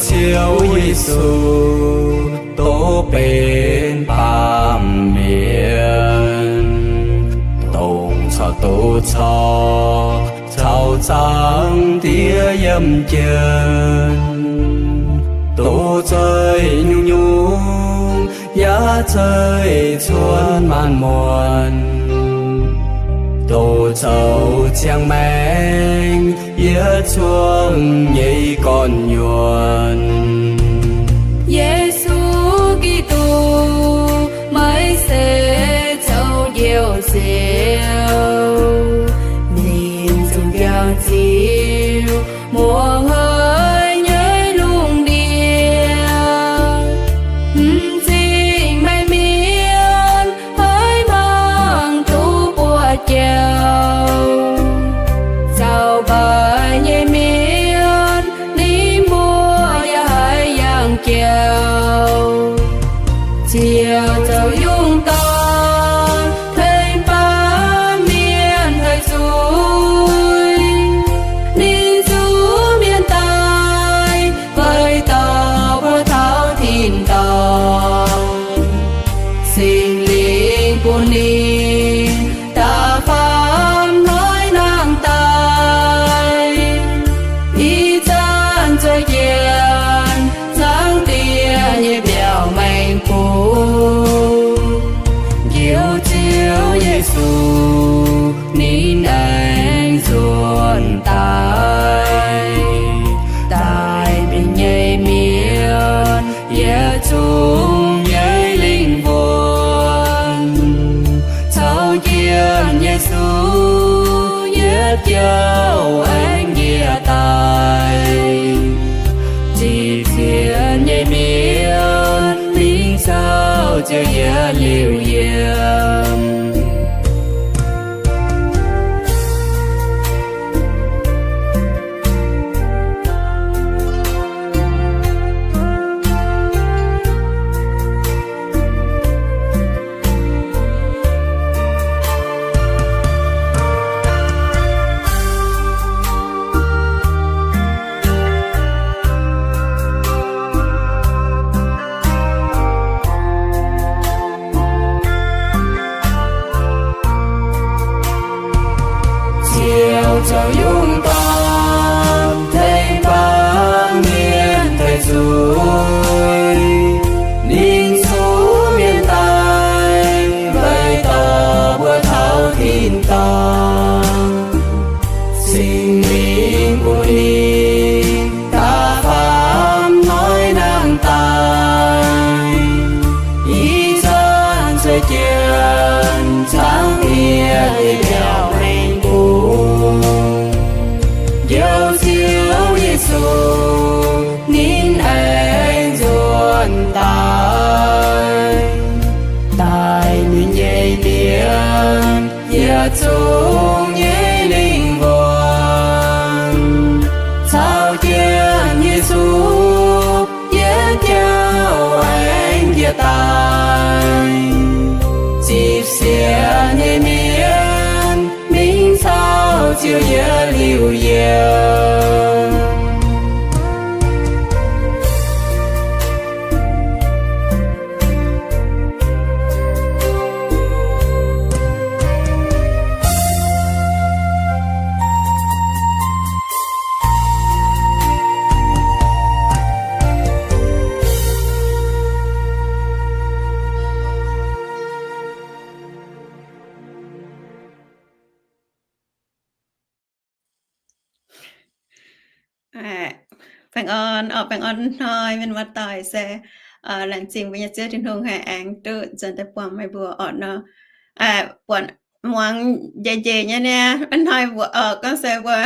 Ziouv Yesu, dov benx baamh mienh, dongh caux doz corc caux Zaangc Diex yiem jienv, doz zeih nyungc-nyungc yaac zeih cuotv maanc muonc, doz zoux ziangh maengc yie cuong nyei gorn-nyuonh. Yesu Giduc, meih se zoux Njoux Ziouv, ninh zuqc jangx ziux muoz-hnoi nyei lungh ndiev. M'zing meih mienh haiz mangc duqv buoz-jauv, zaux mbaih nyei mienh ninh mbuo yaac haiz yangh jauv. Ziouv zoux yungh dorn tengx baamh mienh haih zuqc, ninh zuqc mienh daaih weic dorh mbuo taux tin-dorngh. Singx Lingh bun ninh da'faam hnoi nangh daaih, ih zanc zueiz jienv Zaangc Diex nyei mbiauz maengx bung. Njoux Ziouv Yesu ninh aengx nzuonx daaih, daaih mingh nyei mienh yietc zungv nyei lingh wuonh. Caux jienv Yesu yietc jouh aengx njiec daaih, zipv sienx nyei mienh mingh caux Ziouv yietc liuz yiem. Ziouv zoux yungh dorn tengx baamh mienh tengx zuiz, ninh zuqc mienh daaih weic dorh mbuo taux tin-dorngh. Singx Lingh bun ninh da'faam hnoi nangh daaih, ih zanc zueiz jienv Zaangc Diex nyei mbiauz maengx bung. Njoux Ziouv Yesu ninh aengx nzuonx daaih, daaih mingh nyei mienh yietc zungv nyei lingh wuonh. Caux jienv Yesu yietc jouh aengx njiec daaih, zipv sienx nyei mienh mingh caux Ziouv yietc liuz yiem. Baengh orn orqc, baengh orn hnoi mienh muoz-doic se laengz zingh mbuo nyei Ziouv Tin-Hungh haih aengx duqv nzuonx daaih buangh meih mbuo orqc nor. Buatc muangx njiec njiec nyei niaa, hnoi mbuo orqc gorngv se mbuo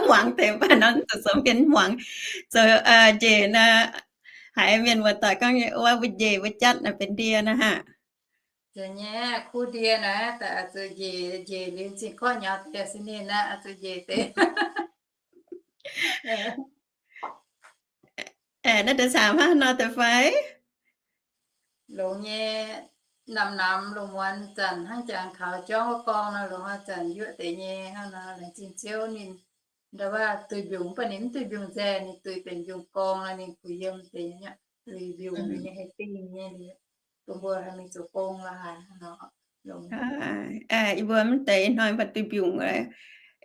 muangx deix mv baac nor zuqc zoux mienh muangx, zoux njiec nor. Haiz mienh muoz-doic gorngv nyei wuov mbuo njiec mbuo jatv naaic benx ndie nor haah. Njiec nyei, kuv ndie naaic, zuqc njiec, njiec liuz zingh gorqv nyaux deix se ninh aqv, zuqc njiec deix. Aeqv, naaiv deix camv hnangv nor deix fai? Longx nyei, namx namx lungh muonz zanc hnangv jangx kaux jorngv wuov gorngv nor, longx haaix zanc yuoqv deix nyei hnangv nor, laengz zingh Ziouv ninh nda waac duih mbiungc, mv baac ninh mv duih mbiungc nzaeng, ninh duih benx mbiungc gorngv, ninh kuh yiem deix nyei, liuz mbiungc nyei haih dingh nyei, bun mbuo haih mingh zoux gong lorqc haaix nor. Yie mbuo mv deix hnoi mv baac duih mbiungc.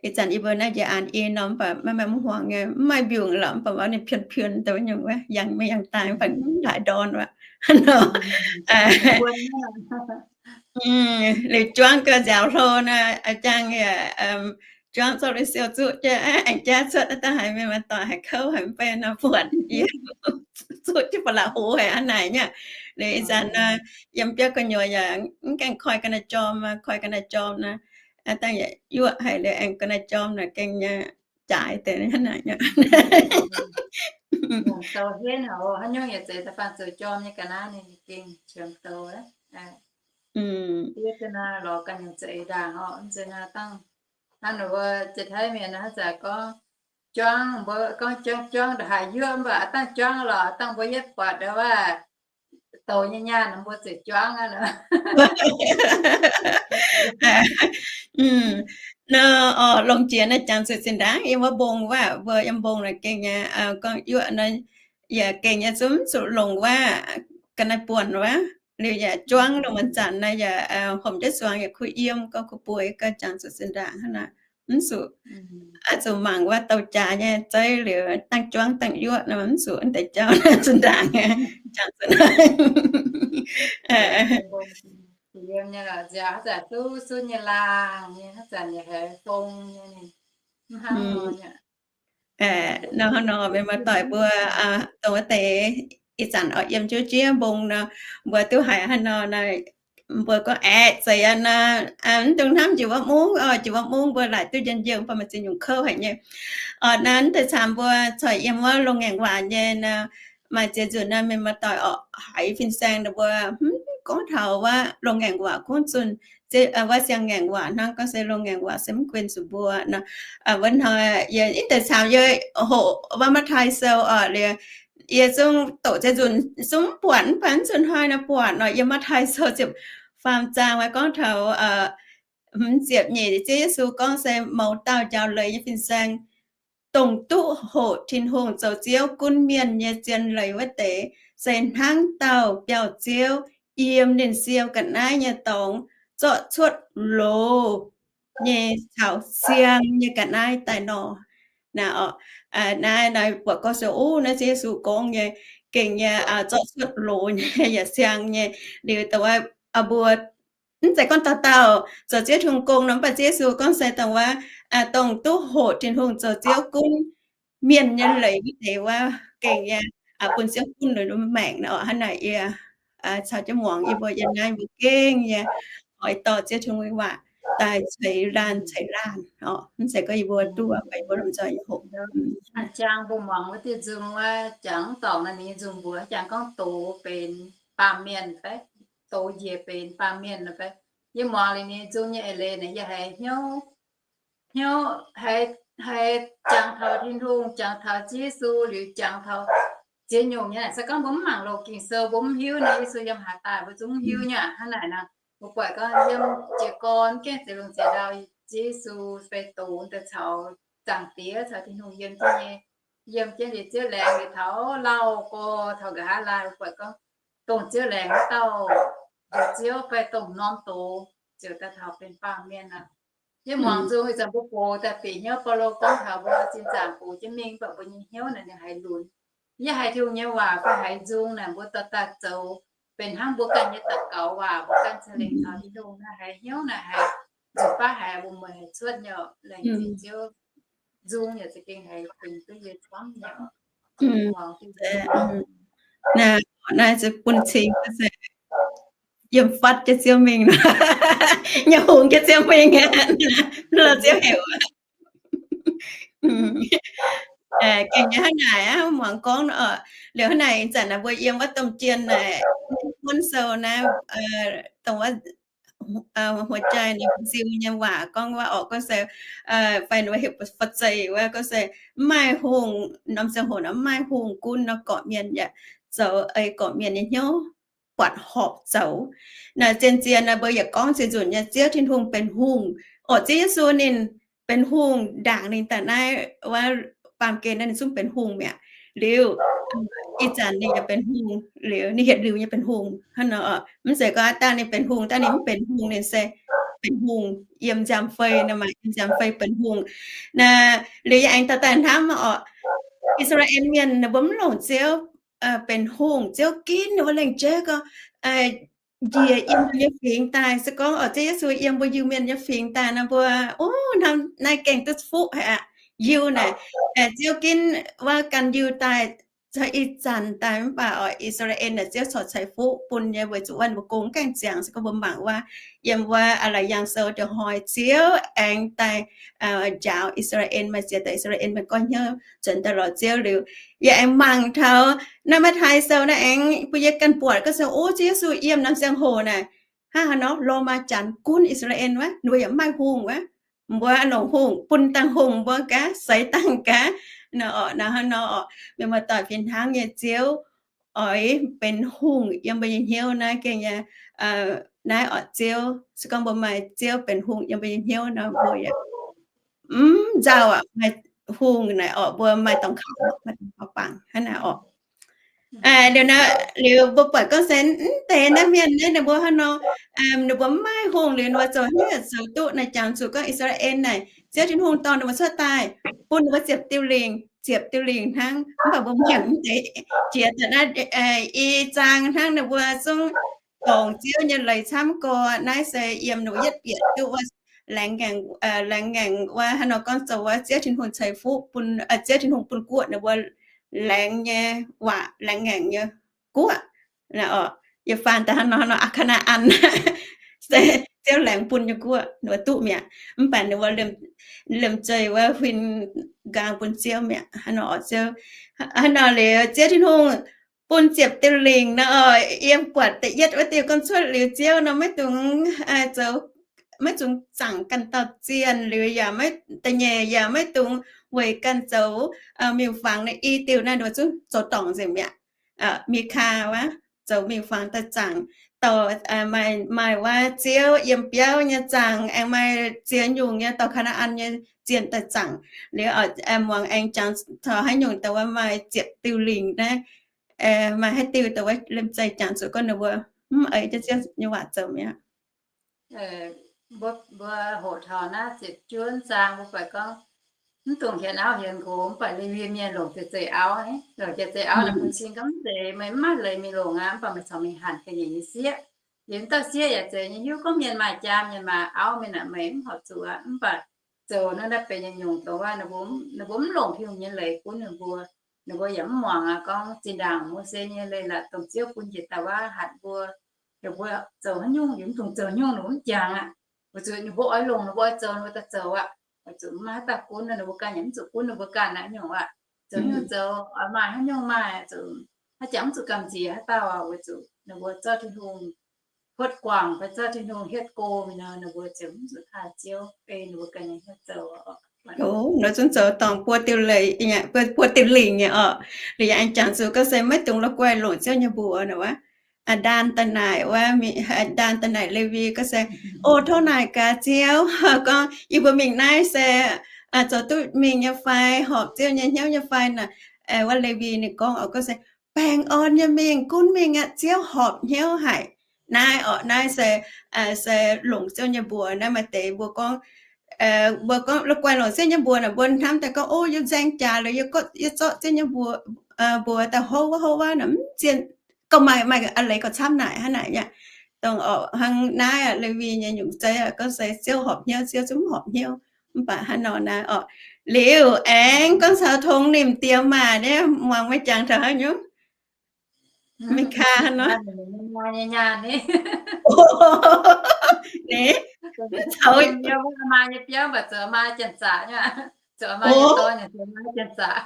Ih zanc yie mbuo naaiv njiec an i norm mv baac maiv maaih mv huangx nyei, mv maaih mbiungc lorqc, mv baac mv ninh pion pion deix nyungc wuov, yangh maiv yangh daaih mv baac mv haaix ndorn wuov. Liuz juangv gau nziaaux hlo nor, a'jang yaac juangv zorqv lui siou zuqv jienv aengx jaav cuotv naaiv daaih haiz mienh maaih doic haiz kouv haiz mv bei nor buatc yie zuqv jienv ba'laqc hoz haic hnangv naaic nyei. Liuz ih zanc nor yiem biauv gu'nyuoz yaac mv gaengh koi ga'naaiv jorm, koi ga'naaiv jorm nor, dangh yaac yuoqv haic liuz aengx ga'naaiv jorm naaic gengh nyei jaaix deix hnangv naaic nyei. Dou henv haic, haaix nyungc yaac zeiz da'faanh zoux jorm nyei ga'naaiv ninh gengh qiemx dou. Yie naaiv lorz ganh nyungc za'eix ndaangc orqc, mv zeiz naaiv dangh hnangv ninh mbuo Janx-Taiv mienh hnangv zanc gorngv juangv, mbuo gorngv juangv juangv ndongc haaix yuoqv, mv baac dangh juangv lorqc, dangh mbuo yietv buatc ndau waac douz nyei nyaanh mbuo ziouc juangv aqv. Nor, longc jiex naaiv jangx zuqc zinh ndaangc yiem wuov mbong wuov, mbuo yiem mbong naaic gengh nyei, gorngv yuoqv naaiv yaac gengh nyei zungv zuqc longc wuov ga'naaiv buonc wuov, liuz yaac juangv lungh muonz zanc naaiv yaac horpc jienv zuangx yaac kuh yiem, gorngv kuh bueix, gorngv jangx zuqc zinh ndaangc hnangv naaic. Mv zuqc, zuqc mangc wuov douz jaax nyei zeiv liuz dangh juangv dangh yuoqv nor, mv zuqc deix jauv zinh ndaangc jangx zuqc. Yiem nyei lorqc, nziaaux haaix zanc duqv sunv nyei laangh nyei, haaix zanc yaac haiz fong nyei, mv hnangv nor. Nor hnangv nor, mienh maaih doic mbuo dongh wuov deix ih zanc oix yiem jienv jiex mbong nor, mbuo duqv haiz hnangv nor, mbuo gorngv aeqv, zeiz aqv nor, mv dungx hnamv njiec wuov mungv, njiec wuov mungv mbuo laaic duqv njien-youh, mv baac maaih ziex nyungc kouv haic nyei. Orqc, naaiv deix camv mbuo corc yiem wuov loz-ngaengc waac nyei nor, maaih ziex nzunc naaiv mienh maaih doic orqc haiz fin-saeng ninh mbuo gorngv taux wuov loz-ngaengc waac kungx zunh, wuov siang-ngaengc waac hnangv, gorngv se loz-ngaengc waac se mv guen zuqc mbuo nor. Wuov hnoi yie mv deix camv yie hoqc wuov Matv^taai Sou orqc, liuz yie zungv doqc ziex nzunc zungv mv buatc, mv baac mv zuqc hnoi nor buatc nor, yiem Matv^taai Sou ziepc faam zaang wuov gorngv taux hmz ziepc nyeic, Ziouv Yesu gorngv se mouz dauh njaaux leiz nyei fin-saeng, dongh duqv hoqc Tin-Hungh zoux Ziouv gunv mienh nyei zien leiz wuov deix, se hnangv dauh biauv-ziouv yiem ninh siou ga'naaiv nyei dorngx zorqv cuotv loz nyei caux siang nyei ga'naaiv daaih nor. Naaiv, naaiv buatc gorngv se, o, naaiv Ziouv Yesu gorngv nyei, gengh nyei, zorqv cuotv loz nyei yaac siang nyei. Liuz dongh wuov mbuo mv zeiz gorngv dauh dauh zoux Ziouv Tin-Hungh gong nor, mv baac Ziouv Yesu gorngv se dongh wuov, dongh duqv hoqc Tin-Hungh zoux Ziouv gunv mienh nyei leiz wuov deix wuov gengh nyei, bun Ziouv gunv ninh maengc nor. Hnangv naaic yie caux jienv muangx, yie mbuo yiem naaiv mbuo gengh nyei oix dorh Ziouv Tin-Hungh nyei waac daaih ceix laanh ceix laanh. Mv zeiz gorngv yie mbuo duqv, mv baac yie mbuo lomh nzoih nyei hoqc. Jangx mbuo muangx wuov diuh nzung wuov, jangx mv dorngc naaiv nyei nzung mbuox jangx gorngv doz benx baamh mienh fai, doz njiec benx baamh mienh fai. Yie muangx liuz nyei nzung nyei eix leiz naaic yie haiz hnyouv, hnyouv haiz, haiz jangx taux Tin-Hungh, jangx taux Ziouv Yesu, liuz jangx taux ziex nyungc nyei naaic. Se gorngv mbuo mv mangc loz Ging-Sou, mbuo mv hiuv naaic Yesu yiem haaix daaih, mbuo zungv mv hiuv nyei aqv. Hnangv naaic nor, mbuo buatc gorngv yiem jiez gorn mv gaengh ziex lungh ziex ndau, Ziouv Yesu fai doz daaih caux Zaangc Diex caux Tin-Hungh yiem jienv nyei, yiem jienv liuz Ziouv laengz liuz taux lauh gorx taux nqa'haav laai, mbuo buatc gorngv dongh Ziouv laengz wuov dauh njoux Ziouv fai dongh norm doz ziouc daaih taux benx baamh mienh aqv. Yie muangx nzung ih zanc mbuo gox daaih bieqc hnyouv Baulo gorngv taux mbuo zinh zaangc gox jienv mingh, mv baac mbuo nyei hnyouv naaic ninh haiz lunx. Yie haiz Tin-Hungh nyei waac fai haiz nzung naaic mbuo dorh daaih zoux benx hnangv mbuo ganh nyei daux gaux waac, mbuo ganh ceix lengc taux Tin-Hungh naaic haiz hnyouv naaic haiz nzunc baav haiz mbuo mueiz haiz cuotv nyei oc. Laengz zingh Ziouv, nzung yaac za'gengh haiz bingx duqv yie camv nyei oc. Naaiv se bun cing se yiem fatv jienv Ziouv mingh, nyei hungx jienv Ziouv mingh, lorz Ziouv heuc. Gengh nyei hnangv naaic aqv, muangx gorngv liuz hnangv naaic, ih zanc naaic mbuo yiem wuov domh jien naaic, Buonv Sou naaiv, dongh wuov หัวใจ naaiv nziu nyei waac gorngv wuov orqc, gorngv se fai ninh heuc fa'zeic wuov, gorngv se mv maaih hungh, norm ziangh hoc naaic mv maaih hungh gunv nor, gorqv-mienh yaac zoux ei gorqv-mienh nyei hnyouv buatc horpc zoux. Naaic zien-zien naaic mbuo yaac gorngv ziex nzunc nyei Ziouv Tin-Hungh benx hungh, orqc, Ziouv Yesu ninh benx hungh ndaangc ninh daaih naaiv wuov baamh gen naaiv ninh zungv benx hungh mi'aqv. Liuz ih zanc ninh yaac benx hungh, liuz ninh hietc liuz nyei benx hungh hnangv nor. Mv zeiz gorngv dangh ninh benx hungh, dangh ninh mv benx hungh, ninh se benx hungh yiem nziaamv-fei nor, maaih yiem nziaamv-fei benx hungh. Naaiv liuz yie aengx dauh daaih hnamv oc, I^saa^laa^en Mienh ninh mbuo mv longc Ziouv benx hungh, Ziouv ginv ninh mbuo lengc jeiv gorngv njiec yiem mbuo nyei fingx daaih. Se gorngv oc, Ziouv Yesu yiem mbuo Iu-Mienh nyei fingx daaih nor, mbuo, o, hnamv naaiv gengh duqv fuqv haic aqv. Iu naaic, Ziouv ginv wuov gan Iu daaih, caux ih zanc daaih mv baac oc, I^saa^laa^en naaic Ziouv corc ceix fuqv bun nyei weic zuqc wuov ninh mbuo gong gaengh ziangx. Se gorngv mbuo mangc wuov, yiem wuov Laaix Yaangh Sou ndongc hnoi Ziouv aengx daaih njaaux I^saa^laa^en, maaih ziex dauh I^saa^laa^en mienh goiv hnyouv nzuonx daaih lorz Ziouv liuz, yie aengx mangc taux naaiv Matv^tai Sou naaiv aengx bun yie ganh buatc gorngv se, o, Ziouv Yesu yiem naaiv ziangh hoc naaic, hnangv haaix nor Lomaa Janx gunv I^saa^laa^en wuov, ninh mbuo yaac mv maaih hungh wuov. Mbuo longc hungh bun dangh hungh mbuo gaax, seix dangh gaax. Naaiv hnangv nor oc, mienh muoz-doic, fih hnangv nyei Ziouv oix benx hungh yiem mbuo nyei hnyouv naaiv gengh nyei, naaiv oc, Ziouv, se gorngv mbuo maaih Ziouv benx hungh yiem mbuo nyei hnyouv nor, mbuo yaac mv nzauh aqv. Maaih hungh naaic oc, mbuo maaih dorngx kaux, maaih dorngx kaux bangc hnangv naaic oc. Liuz naaiv, liuz mbuo buatc gorngv se mv deix naaiv mienh naaiv ninh mbuo hnangv nor, ninh mbuo mv maaih hungh liuz ninh mbuo zoux haaix nyungc zoux duqv naaic, jangx zuqc gorngv I^saa^laa^en naaic, Ziouv Tin-Hungh dorh ninh mbuo cuotv daaih, bun ninh mbuo ziepc diuh lingc, ziepc diuh lingc hnangv. Mv baac mbuo mangc mv deix jiex daaih naaiv i zaang hnangv, ninh mbuo zungv dorngc Ziouv nyei leiz camv gorx. Naaiv se yiem ninh mbuo yietv bieqc duqv wuov laengz ngaengc, laengz ngaengc wuov hnangv nor gorngv zoux wuov Ziouv Tin-Hungh ceix fuqv bun, Ziouv Tin-Hungh bun guoqv ninh mbuo laengz nyei waac, laengz ngaengc nyei guoqv. Yie faan daaih hnangv nor, hnangv nor aqc Kaa^naa^an se Ziouv laengz bun nyei guoqv ninh mbuo duqv mi'aqv. Mv baac ninh mbuo liemh zeih wuov huin nqaang bun Ziouv mi'aqv. Hnangv nor oc, Ziouv, hnangv nor liuz Ziouv Tin-Hungh bun ziepc diuh lingc nor, yiem buatc da'yietv wuov diuh gorngv cuotv liuz Ziouv nor maiv dungx zoux, maiv dungx zaangc ganh dauh zienh liuz yaac maiv, da'nyeic yaac maiv dungx weic ganh zoux miuc-fangx. Naaiv i diuh naaiv ninh mbuo zungv zoux dorngc nzengc mi'aqv. Mikaa wuov zoux miuc-fangx daaih zaangc, dorh, maaih, maaih wuov Ziouv yiem biauv nyei zaangc, aengx maaih ziex nyungc nyei dorh Kaa^naa^an nyei zienh daaih zaangc. Liuz muangx aengx jangx taux haaix nyungc dongh wuov maaih ziepc diuh lingc naaiv, maaih haaix diuh dongh wuov liemh zeih jangx zuqc gorngv ninh mbuo mv eix jienv Ziouv nyei waac zoux mi'aqv. Mbuo hoqc taux naaiv ziepc juov zaang mbuo buatc gorngv, mv dungx hienx auv hienx nqox, mv baac Lewi Mienh longc zeiz-zeiz auv, longc zeiz-zeiz auv naaic bun cing gorngv, mv zeiz meih mv maaih leiz mingh longc aqv, mv baac meih caux mingh hanc ga'nyiec nyei sieqv. Liuz mv dauh sieqv yaac zeiz nyei hiuv gorngv mienh maaih jaam mienh maaih auv, mienh naaic meih mv horpc zuqc aqv. Mv baac zoux naaiv naaiv benx nyungc-nyungc dongh wuov ninh mbuo mv longc Tin-Hungh nyei leiz gunv ninh mbuo. Ninh mbuo yaac mv muangx aqv, gorngv zinh ndaangc Mose nyei leiz-latc dongh Ziouv bun njiec daaih wuov hatc mbuo, ninh mbuo zoux haaix nyungc yaac mv dungx zoux nyungc ninh mbuo mv jangx aqv. Weic zuqc ninh mbuo oix longc ninh mbuo oix zoux ninh mbuo daaih zoux aqv. Weic zuqc mv maaih haaix dauh gunv, ninh mbuo ganh yaac mv zuqc gunv ninh mbuo ganh aqv nyungc aqv. Zoux nyungc zoux, oix maaih haaix nyungc maaih, zuqc haaix jangx mv zuqc gamh nziex haaix dauh aqv. Weic zuqc ninh mbuo zorqv Tin-Hungh huotv guangc fai zorqv Tin-Hungh hietv go mingh nor, ninh mbuo ziouc mv zuqc taaih Ziouv, ei ninh mbuo ganh nyei hietv zoux. Ninh zungv zoux dorngc buo diuh leiz, buo diuh lingc nyei oc. Liuz yaac aengx jangx zuqc gorngv se maiv dungx la'guaih longc Ziouv nyei mbuox nor wuov. Ndaan daaih naaic wuov, ndaan daaih naaic Lewi gorngv se, o, tov naaic gaax Ziouv, gorngv yie mbuo mingh naaiv se zoux duqv mingh nyei fai, horpc Ziouv nyei hnyouv nyei fai naaic. Wuov Lewi ninh gorngv oc, gorngv se, baengh orn nyei mingh, gunv mingh aqv, Ziouv horpc hnyouv haic. Naaiv oc, naaiv se, se longc Ziouv nyei mbuox. Naaiv maaih deix mbuo gorngv, mbuo gorngv la'guaih longc Ziouv nyei mbuox naaic, mbuo hnamv daaih gorngv, o, yie nzaeng jaax liuz yie, yie zorqv Ziouv nyei mbuox, mbuox daaih hov wuov hov wuov naaic, mv zienh, gauh maaih, maaih a'leiz gauh camv naaic hnangv naaic aqv. Dongh oc, hnangv naaiv aqv, Lewi nyei nyungc zeiv aqv, gorngv se Ziouv horpc hnyouv, Ziouv zungv mv horpc hnyouv. Mv baac hnangv nor naaiv oc. Liuz aengx gorngv caux tongx nimc diex maac nyei, muangx meih jangx taux haaix nyungc? Meih kaa hnangv nor. Ninh, caux maa nyei biauv, mv baac zoux maa janx-zaqc nyei, zoux maa nyei dorn, zoux maa janx-zaqc.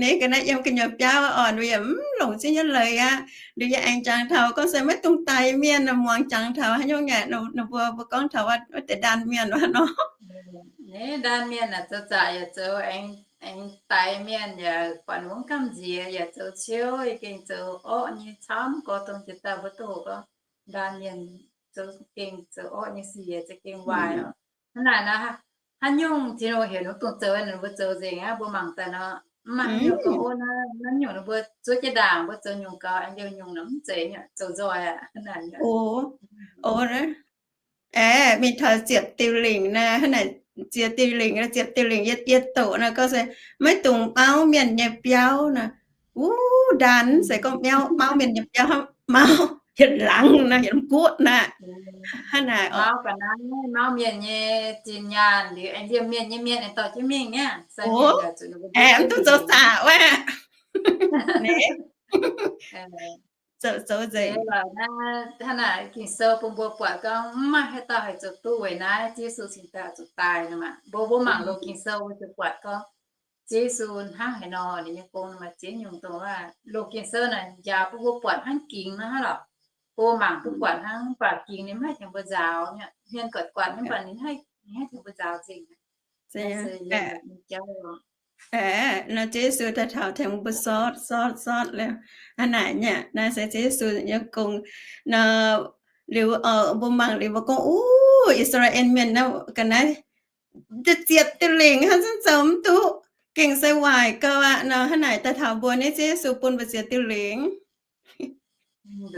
Ninh ga'naaiv yiem gu'nyuoz biauv oc, ninh yaac mv longc Ziouv nyei leiz aqv. Ninh yaac aengx jangx taux gorngv se maiv dungx daix mienh, muangx jangx taux haaix nyungc aqv. Ninh mbuo, mbuo gorngv taux wuov deix ndaan mienh wuov nor. Ninh ndaan mienh aeqv, zoux zaqc yaac zoux, aengx daix mienh yaac buatc ninh mbuo mv gamh nziex, yaac zoux ciouv, yaac gengh zoux orqv nyei camv gorx dongh jiex daaih mbuo doqc gorngv ndaan mienh zoux gengh zoux orqv nyei sic yaac za'gengh waaic oc. Hnangv naaic nor, Haaix nyungc Tin-Hungh heuc ninh mbuo dongh zoux, ninh mbuo zoux nzengc aqv. Mbuo mangc daaih nor, mv maaih haaix nyungc gorngv, o, naaiv nyungc ninh mbuo zuov jienv ndaangc, mbuo zoux nyungc gaux, aengx liouh nyungc nor mv zeiz, zoux nzoih aqv. Aeqv, mingh taux ziepc diuh lingc naaic, hnangv naaic, ziepc diuh lingc, ziepc diuh lingc yie, yie doqc naaic gorngv se maiv dungx mauv mienh nyei biauv naaic. Wuov ndaanx se gorngv mauv mienh nyei biauv, mauv yietc laangz naaic, yietc guoqv naaic. Hnangv naaic, mauv ga'naaiv, mauv mienh nyei zinh nyaanh liuz, aengx liemh mienh nyei mienh aengx dorh jienv mingh aqv. Aeqv, mv duqv zoux zaqc wuov. Zoux, zoux nzengc. Hnangv naaic Ging-Sou bun mbuo buatc gorngv mv maaih haaix dauh haih zoux duqv weic naaiv Ziouv Yesu cingx daaih zuqc daaih nor maah. Mbuo, mbuo mangc loz Ging-Sou mbuo ziouc buatc gorngv Ziouv Yesu hnangv haaix nor, ninh nyei gong maaih ziex nyungc dongh wuov. Loz Ging-Sou naaic njaaux bun mbuo buatc hnangv gingx nor hnangv lorqc. Mbuo mangc duqv buatc hnangv, mv baac gingx ninh mv haih tengx mbuo nzaaux. Mienh guaatc guatc mv baac ninh haih, ninh haih tengx mbuo nzaaux nzengc. Nor Ziouv Yesu daaih taux tengx mbuo sortv sortv sortv liuz, hnangv naaic nyei. Naaiv se Ziouv Yesu nyei gong nor. Liuz mbuo mangc liuz mbuo gorngv, uv, I^saa^laa^en Mienh naaiv ga'naaiv ziepc diuh lingc hnangv zungv zoux mv duqv, gengh se waaic gau aqv nor. Hnangv naaic daaih taux mbuo nyei Ziouv Yesu bun mbuo ziepc diuh lingc. Mv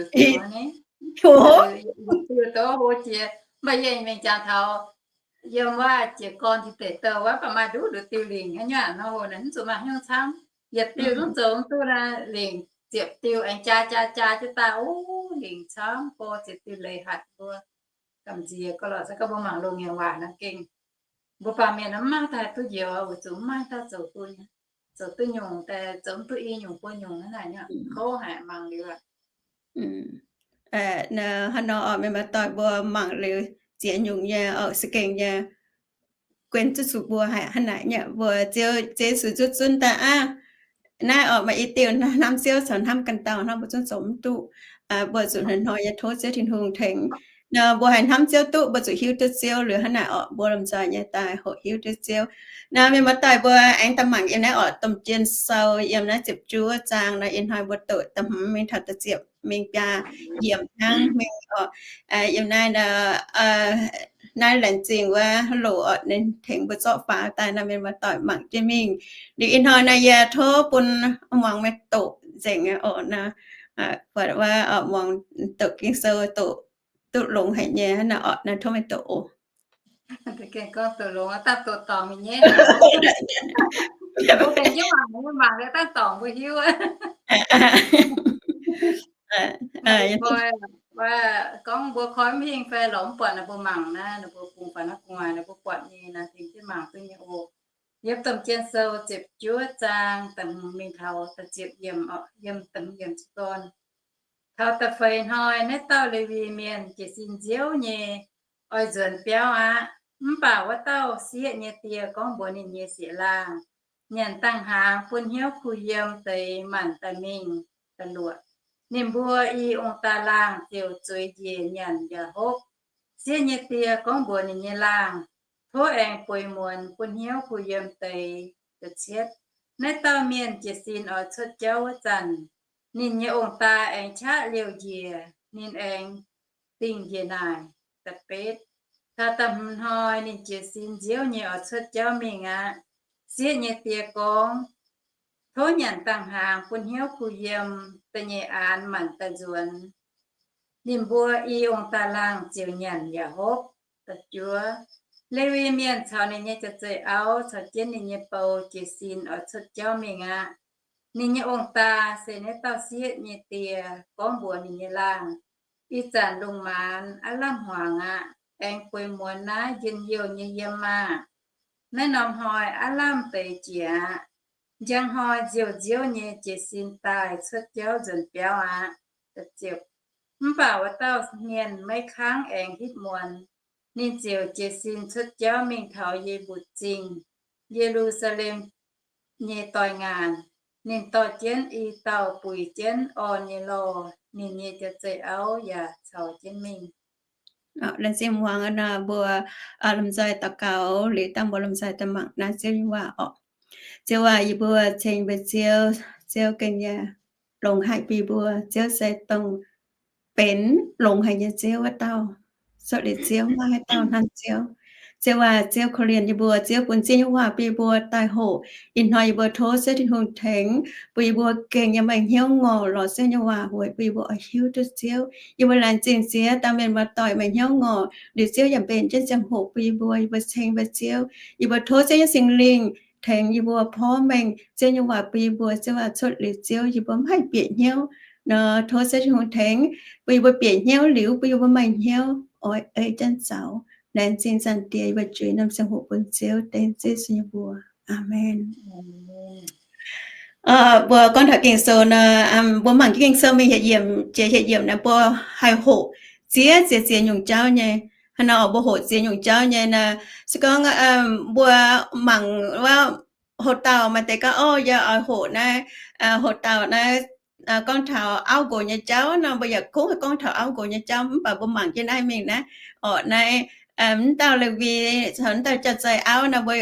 baac yie mingh jangx taux yiem wuov jiez gorn Tin Deic Douh wuov, baac maaih nduqc nduqc diuh lingc haaix nyungc nor, mv zuqc maaih haaix nyungc camv. Yietc diuh zungv zoux mv duqv naaic, lingc ziepc diuh aengx jaa jaa jaa jienv daaih, uv, lingc camv, go ziepc diuh leiz hatc mbuo gamh nziex gau lorqc. Se gorngv mbuo mangc loz-ngaengc waac nor gengh, mbuo baamh mienh mv maaih dauh haih duqv njoux, weic zuqc mv maaih dauh zoux duqv, zoux duqv nyungc daaih, zoux mv duqv i nyungc buo nyungc hnangv naaic nyei, kouv haic mangc liuz aqv. Hnangv nor oc, mienh maaih doic mbuo mangc liuz ziex nyungc nyei oc, se gengh nyei guen zuqc zuqc mbuo haic hnangv naaic nyei. Mbuo Ziouv, Ziouv Yesu zuqc zunv daaih aqv. Naaiv oc, maaih i diuh hnamv Ziouv caux hnamv ganh dauh hnangv, mbuo zungv zoux mv duqv. Mbuo zuqc hnoi-hnoi nyei tov Ziouv Tin-Hungh tengx. Nor mbuo haih hnamv Ziouv duqv, mbuo zuqc hiuv duqv Ziouv liuz hnangv naaic oc, mbuo lomh nzoih nyei daaih hoqc hiuv duqv Ziouv. Nor mienh maaih doic mbuo aengx daaih mangc yiem naaiv oc, Domh Jien Sou yiem naaiv ziepc juov zaang nor, ih hnoi mbuo doqc da'hmz mingh taux da'ziepc mingh biaa yiemc hnangv mingh oc. Yiem naaiv, naaiv laengz zingh wuov loc oc, ninh tengx mbuo zorqv faaux daaih nor, mienh maaih doic mangc jienv mingh. Liuz ih hnoi nor yie tov bun muangx meih doqc nzengc oc nor. Buatc wuov muangx doqc Ging-Sou doqc duqv longx haic nyei hnangv naaic oc, naaiv tov meih doqc oc. Gengh gorngv doqc longx, daaih doqc dorngc nyei. Mbuo gengh jienv mangc, mangc liuz daaih dorngc mbuo hiuv. Gorngv mbuo koi mv hingh fai lorz mv buatc naaic, mbuo mangc naaiv, ninh mbuo bungx faaux naaiv gu'nguaaic, ninh mbuo buatc nyei naaiv, tengx jienv mangc duqv nyei oc. Yiem Domh Jien Sou ziepc juov zaang da'hmz mingh taux da'ziepc yiemc, yiem da'hmz yiemc jiez gorn. Taux da'feix hnoi naaiv dauh Lewi Mienh jiez sin nziouv nyei oix nzuonx biauv aqv. Mv baac wuov dauh sieqv nyei die gorngv mbuox ninh nyei sieqv-laangh, Nyanc dangh hnaangx bun hnyouv kuh yiem deix maanc daaih mingh. Da'luoqc, ninh mbuo i ong-daa laangh ziouc zueiz njiec nyanc yaac hopv. Sieqv nyei die gorngv mbuox ninh nyei laangh, Tov aengx bueix muonz bun hnyouv kuh yiem deix. Da'cietv, naaiv dauh mienh jiez sin oix cuotv jauv wuov zanc, ninh nyei ong-daa aengx qaqv liouh njiec, ninh aengx dingh njiec naaic. Da'betv, taux da'hmz hnoi ninh jiez sin nziouv nyei oix cuotv jauv mingh aqv. Sieqv nyei die gorngv, Tov nyanc dangh hnaangx bun hnyouv kuh yiem, da'nyeic aanx maanc daaih nzuonx. Ninh mbuo i ong-daa laangh ziouc nyanc yaac hopv. Da'juov, Lewi Mienh caux ninh nyei jauv-zeih auv caux jienv ninh nyei bou jiez sin oix cuotv jauv mingh aqv. Ninh nyei ong-daa se naaiv dauh sieqv nyei die gorngv mbuox ninh nyei laangh, Ih zanc lungh maanz aav lamh hmuangx aqv. Aengx bueix muonz naaiv njien-youh nyei yiem maah! Naaiv norm hnoi aav lamh deix jiex aqv. Njang hnoi nziouv-nziouv nyei jiez sin daaih cuotv jauv nzuonx biauv aqv. Mv baac wuov dauh mienh maiv kangv aengx hitv muonz. Ninh ziouc jiez sin cuotv jauv mingh taux Ye^mbu^tc Zingh, Ye^lu^saa^lem nyei doix-ngaanc. Ninh dorh jienv i dauh buix jienv orn nyei lorh. Ninh nyei jauv-zeih auv yaac caux jienv mingh. Laengz zingh muangx nor, mbuo lomh nzoih daux gaux liuz dangh mbuo lomh nzoih daaih mangc naaiv Ziouv nyei waac oc. Ziouv aac, yie mbuo ceng mbuo Ziouv. Ziouv gengh yaac longx haic bun mbuo. Ziouv se dongh benx longx haic nyei Ziouv wuov dauh. Cuotv liuz Ziouv maiv maaih haaix dauh hnangv Ziouv. Ziouv aac, Ziouv korv-lienh yie mbuo, Ziouv bun Ziouv nyei waac bun yie mbuo daaih hoqc. Ih hnoi yie mbuo tov Ziouv Tin-Hungh tengx bun yie mbuo gengh nyei maaih hnyouv ngorc lorz Ziouv nyei waac weic bun yie mbuo oix hiuv duqv Ziouv. Yie mbuo laengz zingh Ziouv, dauh mienh muoz-doic maaih hnyouv ngorc liuz, Ziouv yaac mbenc jienv ziangh hoc bun yie mbuo, yie mbuo ceng mbuo Ziouv. Yie mbuo tov Ziouv nyei Singx Lingh tengx yie mbuo porv mengh Ziouv nyei waac bun yie mbuo. Ziouv aac, cuotv liuz Ziouv yie mbuo maiv haih bieqc hnyouv nor, tov Ziouv Tin-Hungh tengx bun yie mbuo bieqc hnyouv liuz, bun yie mbuo maaih hnyouv oix ei jienv zoux. Laengz zingh Zaangc Diex, yie mbuo juix norm ziangh hoc bun Ziouv, dengv Ziouv Yesu nyei mbuox. Aamen. Mbuo gorngv taux Ging-Sou nor, mbuo mangc jienv Ging-Sou mingh hietc yiemc jiex hietc yiemc naaic, mbuo haih hoqc ziex ziex ziex nyungc jauv nyei. Hnangv nor mbuo hoqc ziex nyungc jauv nyei nor, se gorngv mbuo mangc wuov hoc dauh maaih deix gorngv, Ov, yie oix hoqc naaiv, hoc dauh naaiv gorngv taux auv nqox nyei jauv nor, mbuo yaac kungx gorngv taux auv nqox nyei jauv. Mv baac mbuo mangc jienv naaiv mingh naaiv, orqc, naaiv mv dauh Lewi caux mv dauh jauv-zei auv nor, mbuo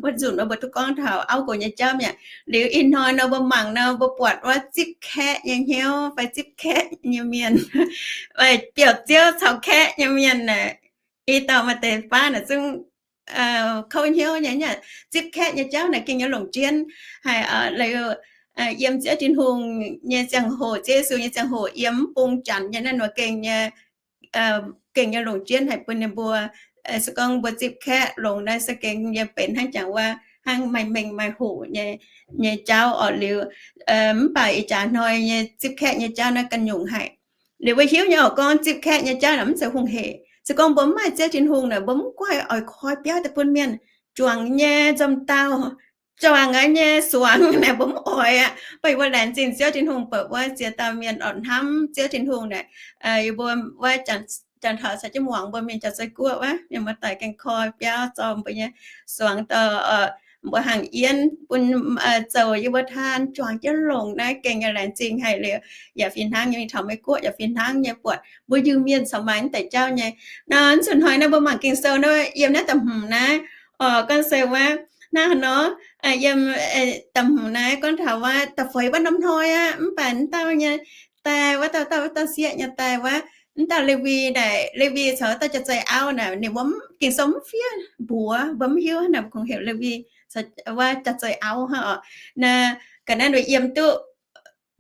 wuov nzunc nor mbuo duqv gorngv taux auv nqox nyei jauv mi'aqv. Liuz ih hnoi nor mbuo mangc nor, mbuo buatc wuov zipv kaeqv nyei hnyouv fai zipv kaeqv nyei mienh, biauv-ziouv caux kaeqv nyei mienh naaic, i dauh maaih deix baav naaic zungv kouv hnyouv nyei. Zipv kaeqv nyei jauv naaic gengh nyei longc jienv haic. Liuz yiem Ziouv Tin-Hungh nyei ziangh hoc, Ziouv Yesu nyei ziangh hoc, yiem mv bung janx nyei naaiv nor gengh nyei, gengh nyei longc jienv haic bun ninh mbuo. Se gorngv mbuo zipv kaeqv longx naaiv se gengh nyei benx hnangv jangx wuov hnangv maaih mengh maaih hoqc nyei, nyei jauv orqc. Liuz mv baac ih jaax hnoi nyei zipv kaeqv nyei jauv naaiv ganh nyungc haic. Liuz mbuo hiuv nyei orqc, gorngv zipv kaeqv nyei jauv naaic mv zeiz hungh hec. Se gorngv mbuo mv maaih Ziouv Tin-Hungh naaic, mbuo mv guaih oix koi biauv daaih bun mienh juangc nyei nzomc dauh, juangc nyei suangx naaic mbuo mv oix aqv. Mv baac yie mbuo laengz zingh Ziouv Tin-Hungh, baac wuov ziex dauh mienh orqc hnamv Ziouv Tin-Hungh naaic, yie mbuo wuov janx taux caux jienv muangx mbuo mingh jauv-zei guoqv wuov, mienh muoz-doic gengh koi biauv zorqv mbuo nyei suangx dorh mbuo hangh yienv bun zoux yie mbuo taan juangc jienv longc naaiv gengh nyei laengz zingh haic. Liuz yaac fih hnangv nyei mingh taux Meiv Guoqv yaac fih hnangv nyei, buatc mbuo Iu-Mienh caux maaih mv deix jauv nyei. Nor nzunc hnoi naaiv mbuo mangc Ging-Sou naaiv, yiem naaiv da'hmz naaiv, orqc, gorngv se wuov hnangv haaix nor, yiem da'hmz naaiv gorngv taux wuov da'feix wuov norm hnoi aqv, mv baac mv dauh nyei daaih wuov dauh, dauh, dauh sieqv nyei daaih wuov, mv dauh Lewi naaic, Lewi caux wuov dauh jauv-zei auv naaic, ninh mbuo Ging-Sou mv fiev mbuox, mbuo mv hiuv naaic kungx heuc Lewi caux wuov jauv-zei auv hnangv orqc. Naaiv ga'naaiv ninh yiem duqv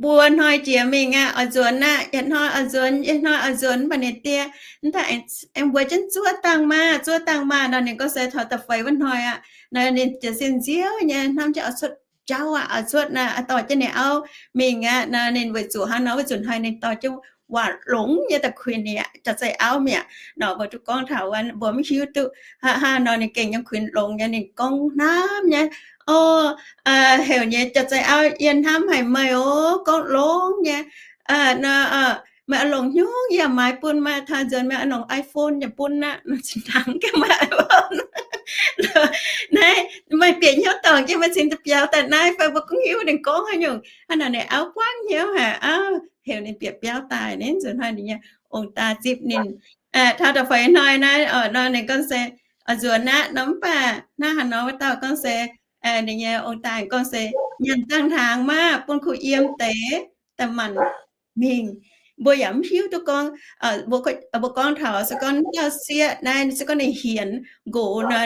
buo hnoi jiex mingh aqv, oix nzuonx aqv, yietc hnoi oix nzuonx, yietc hnoi oix nzuonx, mv baac ninh die, mv dauh aengx mbuox jienv zuov dangh maah, zuov dangh maah nor, ninh gorngv se taux da'feix wuov hnoi aqv. Nor ninh jiez sin nziouv nyei hnamv jienv oix cuotv jauv aqv, oix cuotv naaiv, oix dorh jienv ninh auv mingh aqv. Nor ninh weic zuqc hnangv nor, weic zuqc hnoi ninh dorh jienv waac longx nyei da'kuinx ninh jauv-zei auv mi'aqv. Nor mbuo duqv gorngv taux wuov, mbuo mv hiuv duqv hnangv haaix nor ninh gengh nyei kuinx longx nyei, ninh gorngv hnamv nyei, O, heuc nyei jauv-zei auv, yie hnamv haic meih oc, gorngv longx nyei. Nor meih oix longc hnyouv yaac maaiz bun meih, taux nzuonx meih oix longc iPhone yaac bun aqv. Nor cingx dangx jienv meih iPhone. Naaiv meih bieqc hnyouv dorngc jienv meih cingx daaih biaux daaih naaiv fai? Mbuo gorngv hiuv ninh gorngv haaix nyungc hnangv nor, ninh auv buangv hnyouv haic, auv heuc ninh bieqc biauv daaih. Ninh nzunc hnoi ninh nyei ong-daa zipv ninh taux da'feix hnoi naaiv, nor ninh gorngv se oix nzuonx aqv nor, mv baac hnangv haaix nor wuov dauh gorngv se, ninh nyei ong-daa gorngv se, Nyanc dangh hnaangx maah, bun kuh yiem deix daaih maanc mingh. Mbuo yaac mv hiuv duqv gorngv, mbuo gorngv taux se gorngv dauh sieqv naaiv se gorngv ninh hienx nqox nor,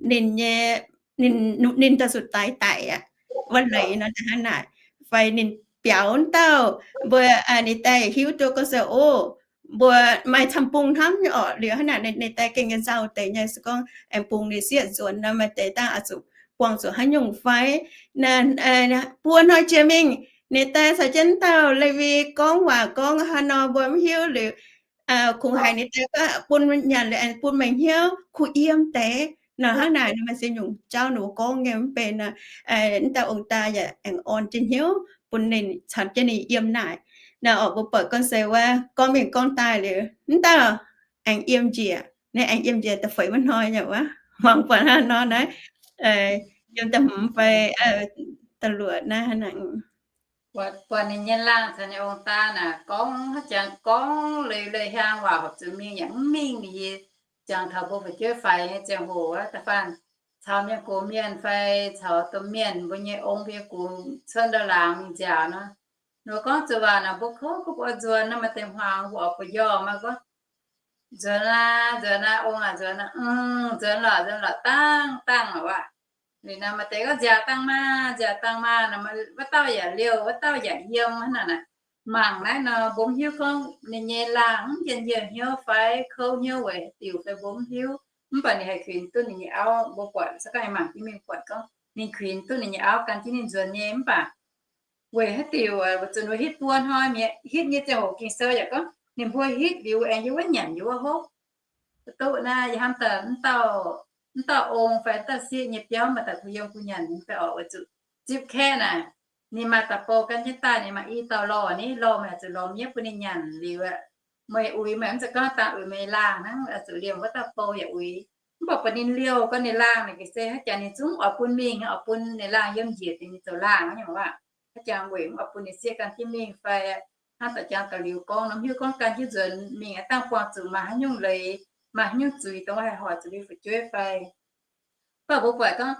ninh nyei, ninh daaih zuqc daix daic aqv, wuov leiz nor daaih hnangv naaic, fai ninh biaux wuov dauh, mbuo, ninh daaih hiuv duqv gorngv se, O, mbuo maaih camv-bung hnamv nyei orqc. Liuz hnangv naaic ninh daaih gengh nyei nzauh deix nyei, se gorngv aengx bungx ninh sieqv nzuonx nor, maaih deix dangh oix zuqc buangh zuqc haaix nyungc fai. Buo hnoi jiex mingh, ninh daaih caux jienv dauh Lewi gorngv waac gorngv haaix nor mbuo mv hiuv. Liuz kungx haiz ninh daaih gorngv bun nyanc liuz aengx bun meih hnyouv kuh yiem deix nor. Hnangv naaic nor maaih ziex nyungc jauv ninh mbuo gorngv nyei mv benx nor, wuov dauh ong-daa yaac aengx orn jienv hnyouv bun ninh caux jienv ninh yiem naaic. Naaiv orqc, mbuo buatc gorngv se wuov gorngv mingh gorngv daaih liuz, wuov dauh aengx yiem njiec, ninh aengx yiem njiec da'feix wuov hnoi nyei wuov, muangx buatc hnangv nor naaiv, yiem da'hmz fai da'luoqc naaiv hnangv. Buatc ninh nyei laangh caux ninh ong-daa naaic gorngv haaix jangx gorngv leiz-leiz hiaang waac horpc zuqc mingh yaac mv mingh. Ninh yie jangx taux mbuo fu'jueiv faix nyei ziangh hoc wuov, da'faanh caux mienh gox mienh fai caux domh mienh mbuo nyei ong mbuo nyei gux cuotv ndau-laangz mingh nziaauc nor, ninh mbuo gorngv zuqc waac naaic mbuo kouv, mbuo oix nzuonx nor, maaih deix hmuangx mbuo oix buoz-njormh, maaih gorngv Nzuonx aqv, nzuonx aqv, ong aac, nzuonx aqv. Nzuonx lorqc, nzuonx lorqc, dangh dangh lorqc aqv. Liuz nor maaih deix gorngv nziaauc dangh maah, nziaauc dangh maah, wuov dauh yaac liouh, wuov dauh yaac yiem hnangv naaic. Mangc naaiv nor mbuo mv hiuv gorngv ninh nyei laangh mv njien-youh hnyouv fai kouv hnyouv weic haaix diuc fai mbuo mv hiuv. Mv baac ninh haih kuinx duqv ninh nyei auv, mbuo buatc se gorngv mangc jienv mingh buatc gorngv ninh kuinx duqv ninh nyei auv gan jienv ninh nzuonx nyei. Mv baac weic haaix diuc weic zuqc ninh mbuo hitv buo hnoi mi'aqv, hitv nyei ziangh hoc Ging-Sou yaac gorngv ninh mbuo hitv liuz aengx yiem wuov nyanc yiem wuov hopv. Duqv naaiv yie hnamv daaih mv dauh ong fai mv dauh sieqv nyei biauv maaih daaih kuh yiem kuh nyanc nyei fai orqc, weic zuqc zipv kaeqv naaic, ninh maaih daaih bou gan jienv daaih, ninh maaih i dauh lorh ni, lorh meih zuqc lorz miev bun ninh nyanc liuz aqv. Meih uix meih mv zeiz gorngv dangh uix meih laangh hnangv, zuqc liemh wuov dauh bou yaac uix. Mv baac buatc ninh liouh gorngv ninh laangh naaic gec se haaix jangx ninh zungv oix bun mingh, oix bun ninh laangh yiem njiec dingc ninh zoux laangh nyei waac. Haaix jangx weic mv oix bun ninh sieqv gan jienv mingh fai hnangv da'jangx da'liuz gorngv nor, mv hiuv gorngv gan jienv nzuonx mingh aav dangh buangh zuqc maaih haaix nyungc leiz, maaih haaix nyungc zuiz dongh haih hoic zuqc liuz fu'jueiv fai. Mv baac mbuo buatc gorngv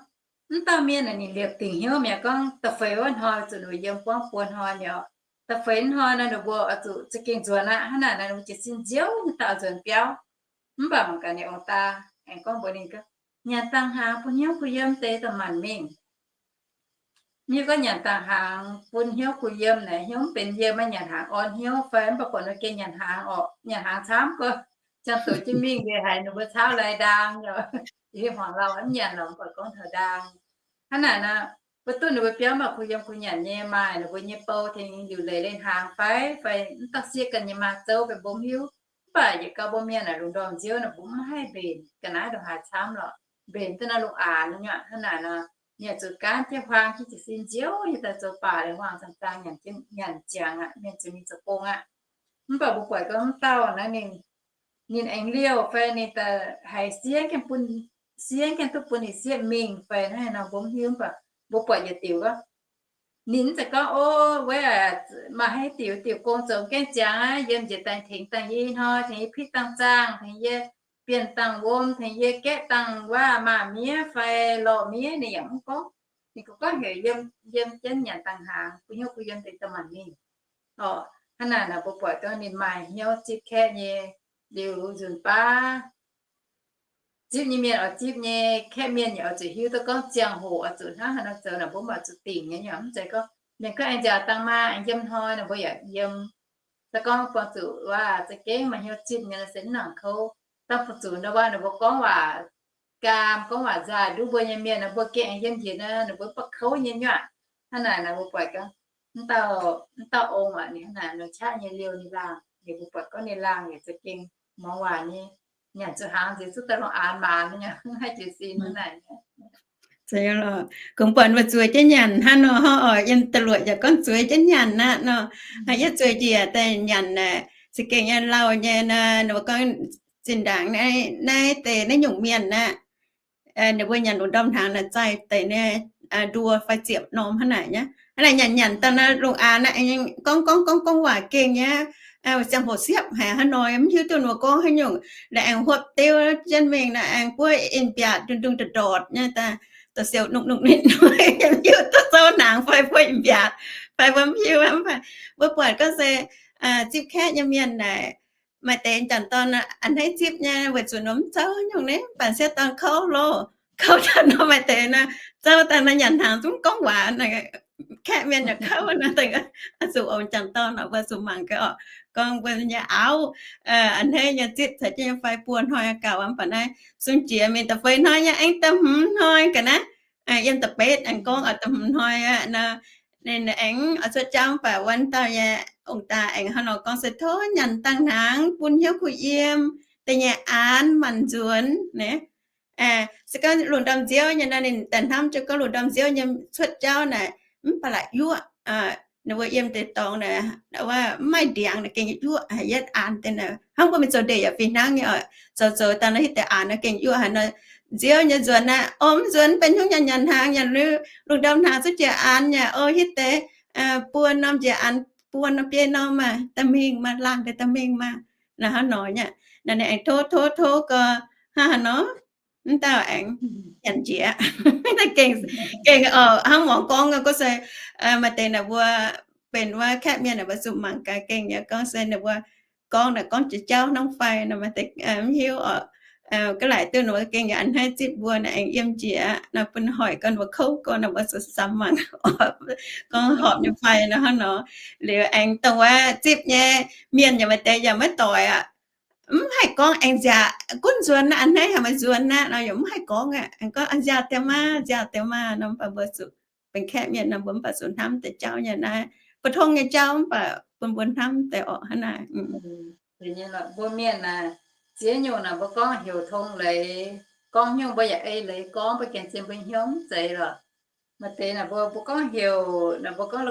mv dauh mienh naaic ninh liepc dingc hnyouv mi'aqv, gorngv da'feix wuov hnoi zuqc ninh yiem buangv buo hnoi mi'aqv. Da'feix hnoi nor ninh mbuo oix zuqc za'gengh nzuonx aqv. Hnangv naaic nor ninh mbuo jiez sin nziouv nyei daaih oix nzuonx biauv. Mv baac mangc gaax ninh ong-daa aengx gorngv mbuox ninh, nyanc dangh hnaangx bun hnyouv kuh yiem deix da'maanc mingh. Mv hiuv gorngv nyanc dangh hnaangx bun hnyouv kuh yiem naaic, hnyouv mv benx yiem, maiv nyanc hnaangx orn hnyouv fai. Mv baac buatc ninh gengh nyanc hnaangx orqc, nyanc hnaangx camv gorx, ziangh hoc jienv mingh nziex haiz ninh mbuo caauv lai ndaang, hmuangx lauh mv nyanc lorqc, mv baac gorngv taux ndaang. Hnangv naaic nor, mbuo duqv ninh mbuo biauv maaih kuh yiem kuh nyanc nyei, maaih ninh mbuo nyei bou tengx liuc leiz leiz hnaangx fai, fai mv dauh sieqv ganh nyei maa zouv fai mbuo mv hiuv. Mv baac yietc gau mbuo mienh naaic lungh ndorm nziouv naaic mbuo mv haih mbenc ga'naaiv ndongc haaix camv lorqc, mbenc duqv naaiv lungh aanx nyei aqv. Hnangv naaic nor, ninh zuqc gaanv jienv huaang jienv jiez sin nziouv nyei daaih zoux baac liuz huaang zaang-zaang nyanc ziangx aqv, mienh ziouc mingh zoux gong aqv. Mv baac mbuo buatc gorngv mv dauh naaiv ninh, ninh aengx liouh fai ninh daaih haiz siev gengh bun, siev gengh duqv bun ninh sieqv mingh fai hnangv haaix nor mbuo mv hiuv. Mv baac mbuo buatc yietc diuc gorngv ninh mv zeiz gorngv, o, wuov maaih haaix diuc diuc gong zoux gengh ziangx aqv, yiem njiec daaih tengx dangh yie hnoi, tengx yie pitv dangh zaangh, tengx yie bienh dangh wuom, tengx yie gaeqv dangh waac maah miev fai lorh miev, ninh yaac mv gorngv. Ninh kungx gorngv heuc yiem, yiem jienv nyanc dangh hnaangx bun hnyouv bun yiem deix da'maanc mingh. Orqc, hnangv naaic nor mbuo buatc gorngv ninh maaih hnyouv zipv kaeqv nyei. Liuz nzunc baav zipv nyei mienh oix zipv nyei, kaeqv mienh yaac oix zuqc hiuv duqv gorngv ziangh hoc oix zuqc hnangv haaix nor zoux naaic, mbuo mv oix zuqc dingc nyei. Mv zeiz gorngv mienh gorngv aengx nziaauc dangh maah, aengx yiem hnoi nor mbuo yaac yiem. Se gorngv buangh zuqc waac za'gengh maaih hnyouv zipv nyei nor se mv nangc kouv. Dangh buangh zuqc ndau wuov ninh mbuo gorngv waac gaam, gorngv waac nzaaih nduov mbuo nyei mienh nor, mbuo gengh aengx yiem njiec nor, ninh mbuo mv baac kouv nyei nyuoqc. Hnangv naaic nor mbuo buatc gorngv mv dauh, mv dauh ong aac, ninh hnangv naaic nor qaqv nyei liouh ninh laangh, ninh mbuo buatc gorngv ninh laangh yaac za'gengh muangx waac nyei, nyanc zuqc hnaangx nziex zuqc daaih longc aanx maanz nyei, mv haih jiez sin hnangv naaic. Kungx buatc mbuo zueiz jienv nyanc hnangv nor, hnangv oc, yiem da'luoqc yaac gorngv zueiz jienv nyanc aqv nor. Yie zueiz njiec daaih nyanc aqv, za'gengh nyei lauh nyei nor, ninh mbuo gorngv zinh ndaangc naaiv deix naaiv nyungc mienh aqv, ninh mbuo nyanc lungh ndorm hnaangx naaic zaih deix naaiv nduoh fai ziepc norm hnangv naaic nyei. Hnangv naaic nyanc nyanc daaih naaiv lungh aanx naaiv aengx gorngv gorngv gorngv gorngv waac gengh nyei, ziangh hoc siepv haic hnangv nor, mv hiuv duqv ninh mbuo gorngv haaix nyungc. Naaiv aengx huopv diuv jienv mingh naaiv aengx buov in-mbiaatc ndung ndung ndortc ndortc nyei daaih, da'siouc nungc nungc ninh, mv hiuv duqv zouv hnaangx fai buov in-mbiaatc fai mbuo mv hiuv. Mv baac mbuo buatc gorngv se zipv kaeqv nyei mienh naaic, maaih deix m'jangc dorn a'hneiv zipv nyei weic zuqc ninh mv zouv nyungc, ninh mv baac sieqv dorn kouv loh. Kouv daaih nor maaih deix nor, zouv daaih nor nyanc hnaangx zungv gorngv waac, kaeqv mienh yaac kouv nor. Zuqc ong m'jangc dorn oc, mbuo zuqc mangc gaax oc, gorngv mbuo nyei auv a'hneiv nyei zipv caux jienv nyei fai buo hnoi gauh, mv baac naaiv sung jiex mingh da'feix hnoi nyei, aengx da'hmz hnoi ga'naaiv, yiem da'betv aengx gorngv oix da'hmz hnoi aqv nor. Ninh aengx oix cuotv jauv, mv baac wuov dauh nyei ong-daa aengx hnangv nor gorngv se tov nyanc dangh hnaangx bun hnyouv kuh yiem da'nyeic aanx maanc nzuonx naaic. Se gorngv lungh ndorm nziouv nyei nor, ninh daaih hnamv jienv gorngv lungh ndorm nziouv nyei cuotv jauv naaic mv baac la'yuoqv. Ninh mbuo yiem deix dorngx naaic, mv maaih ndiangx naaic gengh yuoqv haic, yietv aanx deix naaic. Hnangv mbuo mingh zoux ndeic yaac fih hnangv nyei oc. Zoux zoux daaih nor hitv deix aanx nor gengh yuoqv haic nor. Nziouv nyei nzuonx naaic, o, mv nzuonx benx hnyouv nyanc nyanc hnaangx, nyanc lungh ndorm hnaangx zuqc jiex aanx nyei, o, hitv deix buo norm jiex aanx, buo norm biei norm maah, da'mingh maah, laangh deix da'mingh maah. Naaiv hnangv nor nyei. Naaiv ninh aengx tov tov tov gau, hnangv haaix nor, mv dauh aengx nyanc njiec. Gengh, gengh oc, hnangv muangx gorngv gorngv se maaih deix naaic mbuo benx wuov kaeqv mienh naaic mbuo zuqc mangc gaax gengh nyei gorngv se ninh mbuo gorngv naaic gorngv jiex jauv hnangv fai nor, maaih deix mv hiuv oc. Ga'laaic duqv ninh mbuo gengh yaac a'hneiv zipv mbuo naaic aengx yiem njiec aqv nor, bun hoic gorn mbuo kouv gorn nor, mbuo zuqc samx mangc gorngv horpc nyei fai nor hnangv nor. Liuz aengx dongh wuov zipv nyei mienh yaac maaih deix yaac maiv doic aqv. Mv haih gorngv aengx nziaauc gunv nzuonx aqv, a'hneiv haic maaih nzuonx aqv nor, yaac mv haih gorngv aqv. Aengx gorngv nziaauc deix maah, nziaauc deix maah nor, mv baac mbuo zuqc benx kaeqv mienh nor, mbuo mv baac zuqc hnamv deix jauv nyei naaiv, bu tong nyei jauv mv baac bun mbuo hnamv deix orqc hnangv naaic. Mbuo mienh naaic, ziex nyungc naaic mbuo gorngv heuc tong leiz, gorngv hnyouv mbuo yaac ei leiz gorngv, mbuo gengh zien mbuo hnyouv mv zeiz lorqc. Maaih deix naaic mbuo, mbuo gorngv heuc naaic, mbuo gorngv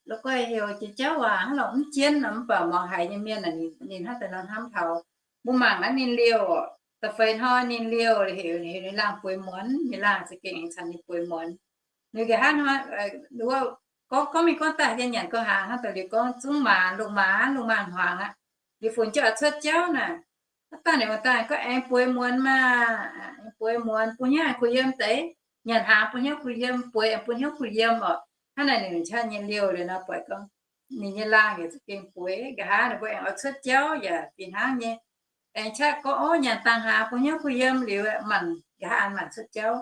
la'guaih heuc jiex jauv waac hnangv lorqc, mv jienv nor, mv baac mangc haiz nyei mienh naaic ninh hnangv daaih nor hnamv taux. Mbuo mangc naaiv ninh liouh, da'feix hnoi ninh liouh heuc, heuc ninh laangh bueix muonz, ninh laangh za'gengh aengx caux ninh bueix muonz. Ninh nqa'haav hnoi, gorngv, gorngv mingh gorngv daaih, yie nyanc gau hnaangx hnangv daaih liuz gorngv zungv maaz, lungh maaz, lungh maaz hmuangx aqv. Liuz funx jienv oix cuotv jauv naaic, aav dangh ninh daaih gorngv aengx bueix muonz maah, aengx bueix muonz bun hnyouv kuh yiem deix, nyanc hnaangx bun hnyouv kuh yiem, bueix aengx bun hnyouv kuh yiem oc. Hnangv naaic ninh qaqv nyei liouh liuz nor, buatc gorngv ninh nyei laangh yaac za'gengh bueix. Nqa'haav ninh mbuo aengx oix cuotv jauv yaac fih hnangv nyei. Aengx qaqv gorngv, ov, nyanc dangh hnaangx bun hnyouv kuh yiem liuz, maanc nqa'haav an maanc cuotv jauv.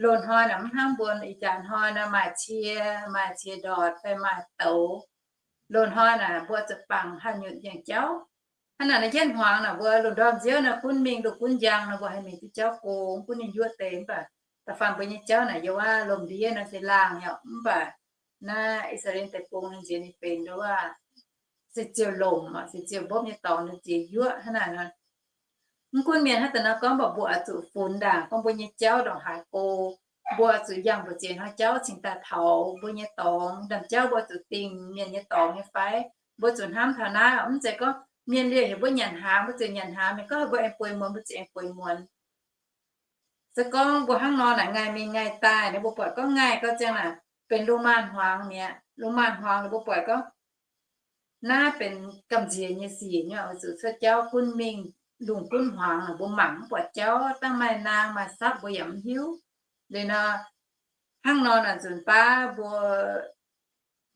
Loz-hnoi naaic mv hnangv mbuo ih jaax hnoi nor maaih cie, maaih cie ndortc fai maaih douz. Loz-hnoi naaic mbuo zuqc bangc haaix nyungc yangh jauv. Hnangv naaic nor jienv hmuangx naaic mbuo lungh ndorm nziouv nor gunv mingh lungh gunv njang nor mbuo haih mingh duqv jauv go, mv gunv ninh yuoqv deix. Mv baac da'faanh mbuo nyei jauv naaiv yiem wuov lomh ndiev nor se laangh nyei, mv baac naaiv I^saa^laa^en Deic-Bung nor nziex ninh benx nduov se ziouc lomc, se ziouc mbopv nyei dorngx nor ziex yuoqv hnangv naaic nor. Mv gunv mienh hnangv daaih nor gorngv, mv baac mbuo oix zuqc funx ndaangc gorngv mbuo nyei jauv ndongc haaix go. Mbuo oix zuqc yangh mbu'ziex hnoi jauv cingx daaih taux mbuo nyei dorngx. Ndaamv-jauv mbuo zuqc dingh mienh nyei dorngx nyei fai? Mbuo zuqc hnamv taux naaiv, mv zeiz gorngv mienh liouh heuc mbuo nyanc hnaangx mbuo ziouc nyanc hnaangx, mienh gorngv heuc mbuo aengx bueix muonz mbuo ziouc aengx bueix muonz. Se gorngv mbuo hnangv nor naaic ngaih mingh ngaih daaih, ninh mbuo buatc gorngv ngaih gau ziangh naaic benx lungh maanh hmuangx mi'aqv. Lungh maanh hmuangx ninh mbuo buatc gorngv naaiv benx gamh nziex nyei sic nyei, oix zuqc cuotv jauv gunv mingh lungh gunv hmuangx. Mbuo mangc mv buatc jauv, dangh maaih naang maaih sapv mbuo yaac mv hiuv. Liuz nor, hnangv nor naaic nzunc baav mbuo,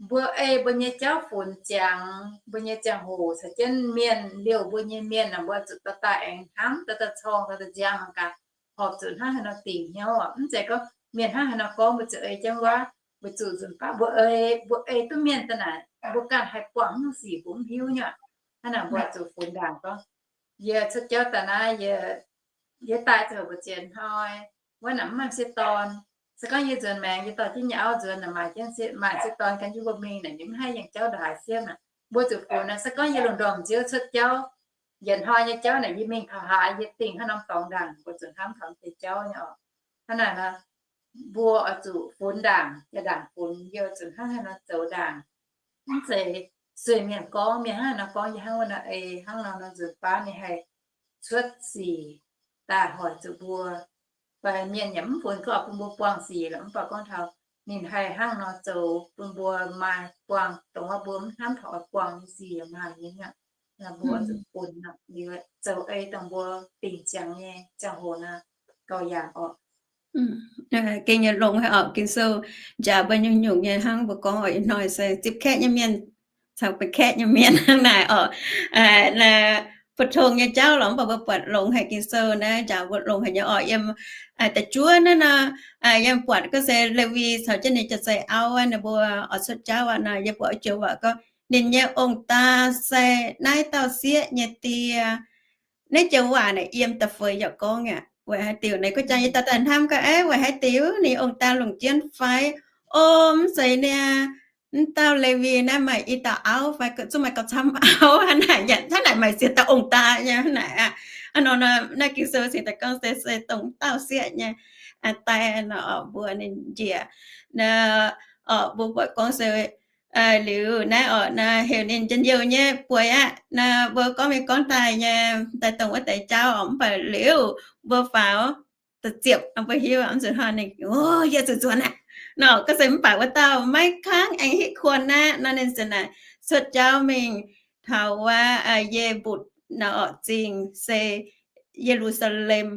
mbuo ei mbuo nyei jauv funx ziangx, mbuo nyei ziangh hoc caux jienv mienh liouh mbuo nyei mienh naaic, mbuo zuqc dorh daaih aengx hnamv, dorh daaih corng, dorh daaih nziang mangc gaax, horpc zuqc hnangv haaix nor dingc hnyouv oc. Mv zeiz gorngv mienh hnangv haaix nor gorngv mbuo zuqc ei jienv waac, mbuo zuqc nzunc baav mbuo ei, mbuo ei duqv mienh daaih naaic, mbuo ganh haih buangh haaix nyungc sic mbuo mv hiuv nyei. Hnangv naaic mbuo zuqc funx ndaangc gorngv, yie cuotv jauv daaih naaiv, yie daaih ziouc mbu'ziex hnoi, wuov naaic mv maaih m'sieqv dorn. Se gorngv yie nzuonx maengx, yie dorh jienv nyei auv nzuonx naaic, maaih m'sieqv dorn gan jienv mbuo mingh naaic, ninh mv haih yangh jauv ndongc haaix siepv naaic. Mbuo zuqc funx naaic, se gorngv yie lungh ndorm nziouv cuotv jauv, yietc hnoi nyei jauv naaic, yie mingh taux haaix, yie dingh haaix norm dorngx ndaangc, mbuo zuqc hnamv taux deix jauv nyei oc. Hnangv naaic nor, mbuo oix zuqc funx ndaangc, jaa-ndaangc funx, yie oix zuqc hnangv haaix nor zoux ndaangc. Mv zeiz sueih mienh gorngv, mienh hnangv haaix nor gorngv, yie hnangv wuov nor ei, hnangv nor nor nzunc baav ninh haih cuotv sic daaih hoic zuqc mbuo. Fai mienh yaac mv funx gorngv bun mbuo buangh sic lorqc, mv baac gorngv taux ninh haih hnangv nor zoux bun mbuo maaih buangh dongh wuov mbuo mv hnamv taux oix buangh nyei sic yaac maaih nyei aqv. Mbuo zuqc funx aqv, liuz zoux ei dongh mbuo dingc ziangx nyei ziangh hoc nor, gauh yaac oc. Gengh nyei longx haic oc. Ging-Sou njaaux mbuo nyungc-nyungc nyei hnangv mbuo gorngv oc, ih hnoi se zipv kaeqv nyei mienh caux benx kaeqv nyei mienh hnangv naaic oc. Naaiv bu tong nyei jauv lorqc, mv baac mbuo buatc longx haic. Ging-Sou naaiv njaaux mbuo longx haic nyei oc. Yiem da'juov naaiv nor, yiem buatc gorngv se Lewi caux jienv ninh jauv-zei auv wuov, ninh mbuo oix cuotv jauv aqv nor, yie buatc joux waac gorngv ninh nyei ong-daa se naaiv dauh sieqv nyei die. Naaiv joux waac naaic yiem da'feix yaac gorngv aqv. Weic haaix diuc naaic, guv jangx yie daaih daaih hnamv gorngv, aav, weic haaix diuc ninh ong-daa longc jienv fai? O, mv zeiz niaa, mv dauh Lewi naaiv maaih i dauh auv fai, zungv maaih gauh camv auv hnangv naaic, hnangv naaic maaih ziex dauh ong-daa nyei hnangv naaic aqv. Hnangv nor naaiv Ging-Sou cingx daaih gorngv se, se dongh dauh sieqv nyei die nor, mbuo ninh njiec. Naaiv, mbuo buatc gorngv se liuz naaiv oc, naaiv heuc ninh njien-youh nyei bueix aqv. Naaiv mbuo gorngv mingh gorngv daaih nyei, daaih dongh wuov deix jauv oc, mv baac liuz mbuo faaux da'ziepc mbuo hiuv mv zuqc hnoi ninh, o, yie zuqc nzuonx aqv nor, gorngv se mv baac wuov dauh maiv kangv aengx hitv kuonx aqv nor, ninh se naaic cuotv jauv mingh taux wuov Ye^mbutc nor oc, zingh se Ye^lu^saa^lem.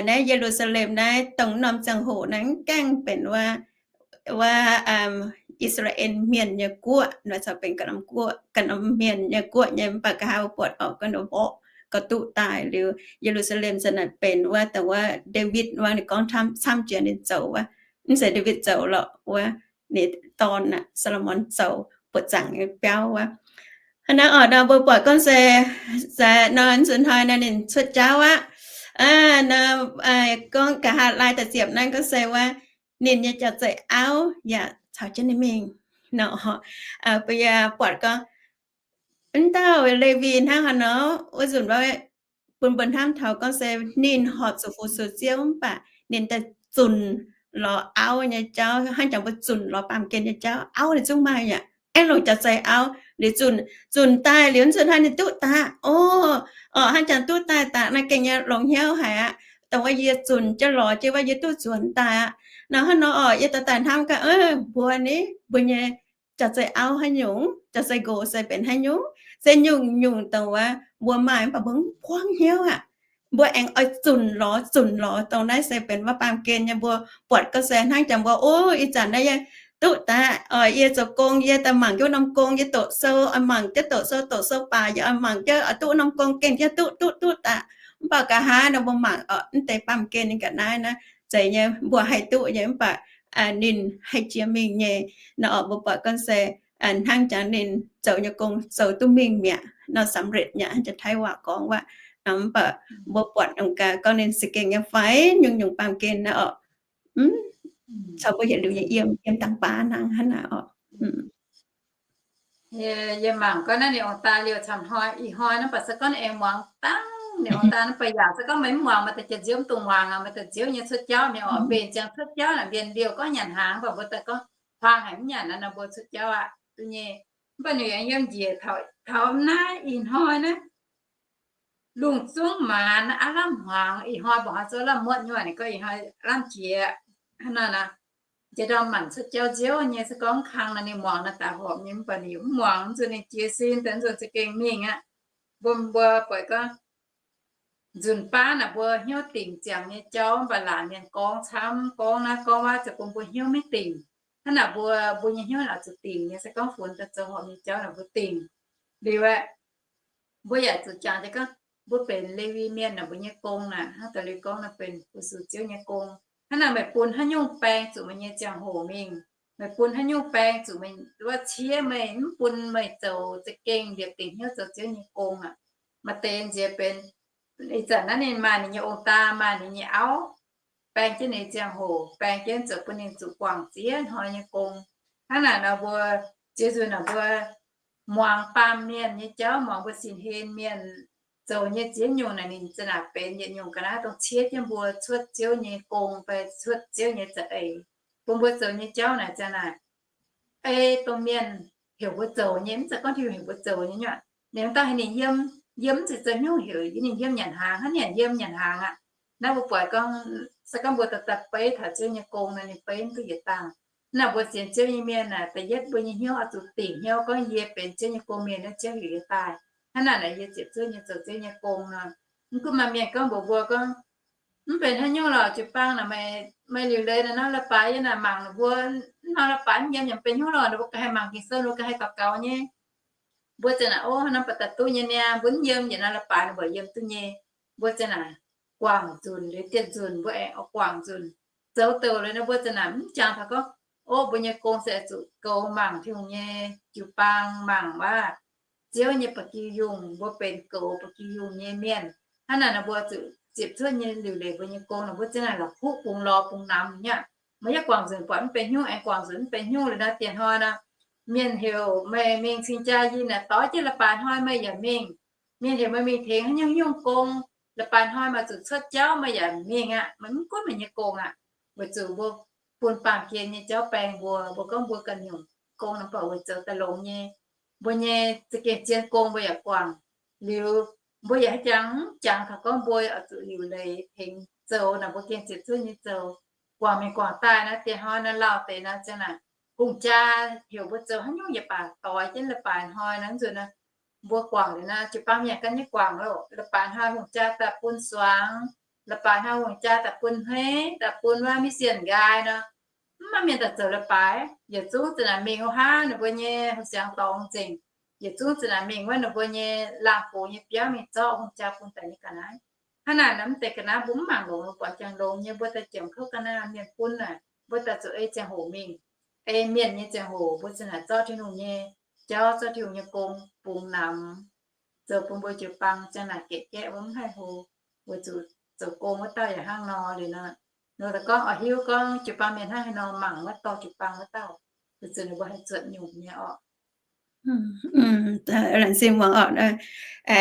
Naaiv Ye^lu^saa^lem naaiv dongh norm ziangh hoc naaiv mv gaengh benx wuov wuov I^saa^laa^en Mienh nyei guoqv, nor caux benx ganh norm guoqv, ganh norm mienh nyei guoqv nyei. Mv baac nqa'haav mbuo buatc orqc, ganh norm mborqv gauh duqv daaih liuz, Ye^lu^saa^lem se naaic benx wuov dongh wuov Ndaawitv wuov ninh gorngv camv jiex ninh zoux wuov. Mv zeiz Ndaawitv zoux lorqc, wuov ninh dorn aqv, Saa^lo^morn zoux buoqc zaangc nyei biauv wuov. Hnangv naaiv orqc, nor mbuo buatc gorngv se, nor nzunc hnoi nor ninh cuotv jauv aqv. Nor gorngv nqa'haav laai da'ziepc naaiv gorngv se wuov, ninh nyei jaav-zeih auv yaac caux jienv ninh mingh nor. Mbuo yaac buatc gorngv, mv dauh Lewi hnangv haaix nor, wuov nzunc wuov bun mbuo hnamv taux gorngv se ninh horpc zuqc fu-sux Ziouv mv baac ninh daaih zunc lorz auv nyei jauv, hnangv jangx mbuo zunc lorz baamh gen nyei jauv. Auv ninh zungv maaih yaac aengx longc jaav-zeih auv liuz zunc, zunc daaih liuz nzunc hnoi ninh duqv daaih. O, orqc, hnangv jangx duqv daaih daaih naaiv gengh nyei longx hnyouv haic aqv. Dongh wuov yie zunc jienv lorz jienv wuov yie duqv nzuonx daaih aqv. Nor hnangv nor orqc, yie daaih daaih hnamv gaax, mbuo ni, mbuo nyei jaav-zeih auv haaix nyungc, jaav-zeih nqox se benx haaix nyungc, se nyungc-nyungc dongh wuov mbuo maaih mv baac mbuo mv buangv hnyouv aqv. Mbuo aengx oix zunc lorz zunc lorz. Dongh naaiv se benx wuov baamh gen nyei, mbuo buatc gorngv se hnangv jangx mbuo, o, ih zanc naaiv yie duqv daaih, yie zoux gong, yie daaih mangc jienv norm gong, yie doqc sou, oix mangc jienv doqc sou, doqc sou baac yie oix mangc jienv oix duqv norm gong gengh jienv duqv duqv duqv daaih. Mv baac nqa'haav nor mbuo mangc orqc, mv deix baamh gen ninh ga'naaiv naaiv zeiz nyei, mbuo haih duqv nyei, mv baac ninh haih jiex mingh nyei. Nor orqc, mbuo buatc gorngv se hnangv jangx ninh zoux nyei gong zoux duqv mingh mi'aqv nor, สำเร็จ mi'aqv, hnangv jangx Taiv waac gorngv wuov. Nor mv baac mbuo buatc dongh gaax gorngv ninh za'gengh nyei fai nyungc-nyungc baamh gen naaiv orqc, caux mbuo yietc liuz nyei yiem, yiem dangh baav hnangv hnangv naaiv orqc. Yie mangc gorngv naaiv ninh ong-daa liouh camv hnoi, ih hnoi naaiv baac se gorngv aengx muangx dangh ninh ong-daa naaiv baac yaac se gorngv meih mv muangx, meih daaih jiex nziouv mv dungx muangx aqv. Meih daaih nziouv nyei cuotv jauv mingh orqc, mbenc ziangx cuotv jauv naaic mienh liouh gorngv nyanc hnaangx, mv baac mbuo daaih gorngv huaang haic mv nyanc naaiv nor mbuo cuotv jauv aqv duqv nyei. Mv baac ninh aengx yiem njiec taux, taux naaiv ih hnoi naaiv, lungh zungv maanz aav lamh hmuangx, ih hnoi mba'hnoi zungv lamh muotv nyuonh, ninh gorngv ih hnoi lamh jiex hnangv naaiv naaic. Jiex ndorm maanc cuotv jauv nziouv nyei, se gorngv kang naaic ninh muangx naaic daaih horpc nyei, mv baac ninh mv muangx, mv zuqc ninh jiez sin daaih, mv zuqc za'gengh mingh aqv. Mbuo, mbuo buatc gorngv nzunc baav naaic mbuo hnyouv dingc ziangx nyei jauv, mv baac laanc mienh gorngv camv gorngv naaiv gorngv wuov, ziouc bun mbuo hnyouv maiv dingc. Hnangv naaic mbuo, mbuo nyei hnyouv naaic zuqc dingc nyei, se gorngv funx daaih zoux horpc nyei jauv naaic mbuo dingc liuz aqv. Mbuo yaac zuqc jangx deix gorngv mbuo benx Lewi Mienh naaic, mbuo nyei gong naaic, hnangv da'liuz gorngv naaic benx fu-sux Ziouv nyei gong. Hnangv naaic meih bun haaix nyungc baeng zuqc meih nyei ziangh hoc mingh, meih bun haaix nyungc baeng zuqc meih wuov ciev meih, mv bun meih zoux za'gengh liepc dingc hnyouv zoux Ziouv nyei gong aqv. Maaih deix nziex benx ih zanc naaiv ninh maaih ninh nyei ong-daa, maaih ninh nyei auv, baeng jienv ninh ziangh hoc, baeng jienv zoux bun ninh zuqc guangc ziex hnoi nyei gong. Hnangv naaic nor mbuo ziex nzunc naaic mbuo muangx baamh mienh nyei jauv, muangx mbuo sin hlen mienh zoux nyei ziex nyungc naaic, ninh za'naaic benx yietc nyungc ga'naaiv dongh ciev jienv mbuo cuotv Ziouv nyei gong fai cuotv Ziouv nyei za'eix. Bun mbuo zoux nyei jauv naaic za'naaic ei dongh mienh heuc mbuo zoux nyei, mv zeiz gorngv Tin-Hungh heuc mbuo zoux nyei nyuoqc. Ninh daaih heuc ninh yiem, yiem mv zeiz zoux hnyouv heuc ninh yiem nyanc hnaangx, hnangv nyanc yiem nyanc hnaangx aqv. Naaiv mbuo buatc gorngv, se gorngv mbuo daaih daaih beiv taux Ziouv nyei gong nor, ninh beiv mv duqv yietc dangh. Naaiv mbuo sienx Ziouv nyei mienh naaic, da'yietv mbuo nyei hnyouv oix zuqc dingc hnyouv gorngv yie benx Ziouv nyei gong mienh, naaiv Ziouv heuc yie daaih. Hnangv naaic naaic yie ziepc zuoqv nyei zoux Ziouv nyei gong nor. Mv gunv maaih mienh gorngv mbuox mbuo gorngv, mv benx haaix nyungc lorqc, jiu-baang naaic meih, meih liuc leiz naaic nor, leiz-baaix yie naaic mangc ninh mbuo, nor leiz-baaix mv yiem yaac mv benx hnyouv lorqc, ninh mbuo ganh haih mangc Ging-Sou, ninh mbuo ganh haih daux gaux nyei. Mbuo ziouc naaic, ov, nor baac daaih duqv nyei niaa, mbuo mv yiem yaac nor leiz-baaix ninh mbuo yiem duqv nyei. Mbuo ziouc naaic guangc nzunc liuz dieh nzunc mbuo aengx oix guangc nzunc. Zoux douc liuz nor mbuo ziouc naaic mv jangx taux gorngv, ov, mbuo nyei gong se zuqc goux mangc Tin-Hungh nyei jiu-baang, mangc waac Ziouv nyei ba'gi yungh, mbuo benx goux ba'gi yungh nyei mienh. Hnangv naaic nor mbuo zuqc ziepc zuoqv nyei liuc leiz mbuo nyei gong nor, mbuo ziouc naaic la'kuqv bungx lorz bungx namx nyei aqv. Meih yaac guangc nzunc buatc mv benx hnyouv, aengx guangc nzunc mv benx hnyouv liuz nor, dieh hnoi nor, mienh heuc meih mingh cing-jaa yinh naaic, doix jienv leiz-baaix hnoi meih yaac mingh. Mienh heuc meih mingh tengx haaix nyungc nyungc gong, leiz-baaix hnoi meih zuqc cuotv jauv meih yaac mingh aqv. Meih mv gunv meih nyei gong aqv. Weic zuqc mbuo bun baamh gen nyei jauv baeng mbuo, mbuo gorngv mbuo ganh nyungc gong nor, mv baac weic zoux daaih longx nyei. Mbuo nyei za'gengh zien gong mbuo yaac guangc. Liuz mbuo yaac haih jangx, jangx taux gorngv mbuo oix zuqc liuc leiz tengx zoux naaic, mbuo gengh ziepc zuoqv nyei zoux. Guangc mingh guangc daaih naaiv, dieh hnoi naaiv lauh deix naaiv ziouc naaic, hungh jaa heuc mbuo zoux haaix nyungc yaac baac doix jienv leiz-baaix hnoi naaiv nzunc naaiv, mbuo guangc liuz naaiv, jiu-baang mienh ganh nyei guangc loh. Leiz-baaix hnoi hungh jaa daaih bun suangx, leiz-baaix hnoi hungh jaa daaih bun hneiv, daaih bun wuov mission nqaai nor. Mv maaih mienh daaih zoux leiz-baaix. Yietc zungv zinh naaic mingh wuov hnangv ninh mbuo nyei siangx dorngx nzengc. Yietc zungv zinh naaic mingh wuov ninh mbuo nyei laangh gox nyei biauv mingh zorqv hungh jaa bun daaih nyei ga'naaiv. Hnangv naaic nor mv deix ga'naaiv mbuo mv mangc longx, buatc jangx longx nyei mbuo daaih jomc kouv ga'naaiv mienh bun naaic, mbuo daaih zuqc ei ziangh hoc mingh. Ei mienh nyei ziangh hoc mbuo zinh naaic zorqv Tin-Hungh nyei jauv, zorqv Tin-Hungh nyei gong bungx namx, zoux bun mbuo jiu-baang ziang naaic geqv gaeqv wuov mv haih hlo, weic zuqc zoux gong wuov dauh yaac hnangv nor liuz nor. Nor daaih gorngv oix hiuv gorngv jiu-baang mienh hnangv haaix nor mangc wuov dorh jiu-baang wuov dauh, weic zuqc ninh mbuo haih zuotc nyungc nyei orqc. Laengz zingh muangx orqc.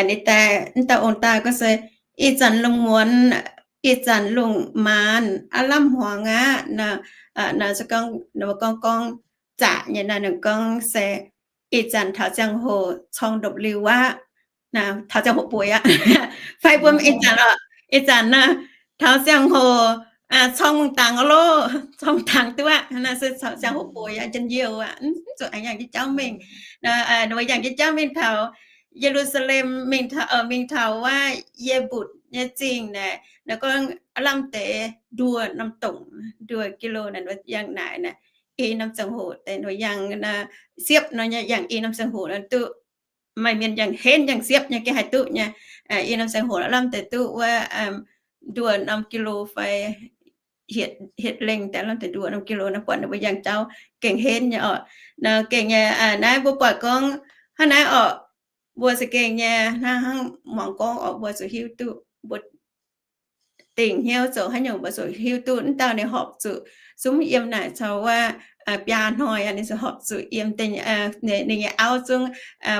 Ninh daaih, mv dauh ong daaih gorngv se, ih zanc lungh muonz, ih zanc lungh maanz aav lamh hmuangx aqv. Nor se gorngv, gorngv, gorngv zaqc nyei naaiv, ninh gorngv se, ih zanc taux ziangh hoc corng ndopv-liuh aqv. Taux ziangh hoc bueix aqv. Fai mbuo ih zanc, ih zanc naaiv, taux ziangh hoc corng mungh dangx loh, corng dangx duqv aqv. Naaiv se taux ziangh hoc bueix aqv, njien-youh aqv, mv zuqc aengx yangh jienv jauv mingh. Ninh mbuo yangh jienv jauv mingh taux Ye^lu^saa^lem, mingh taux, mingh taux wuov yie mbutc nyei zingh naaic, ninh gorngv aav lamh deix nduoh norm dongc, nduoh kilo naaic, yangh naaic naaic, i norm ziangh hoc deix ninh yangh siepv nor, yangh i norm ziangh hoc nor duqv. Maaih mienh yangh henv yangh siepv nyei gengh haih duqv nyei. I norm ziangh hoc aav lamh deix duqv wuov nduoh norm kilo fai hietc lengh daaih lamh deix nduoh norm kilo nor, buatc ninh mbuo yangh jauv gengh henv nyei orqc. Nor gengh nyei naaiv mbuo buatc gorngv hnangv naaiv orqc, mbuo za'gengh nyei hnangv, hnangv muangx gorngv orqc, mbuo zuqc hiuv duqv, mbuo dingc hnyouv zoux haaix nyungc mbuo zuqc hiuv duqv. Mv dauh ninh horpc zuqc zungv yiem naaic caux wuov biaa hnoi aqv, ninh zuqc horpc zuqc yiem ninh nyei auv zungv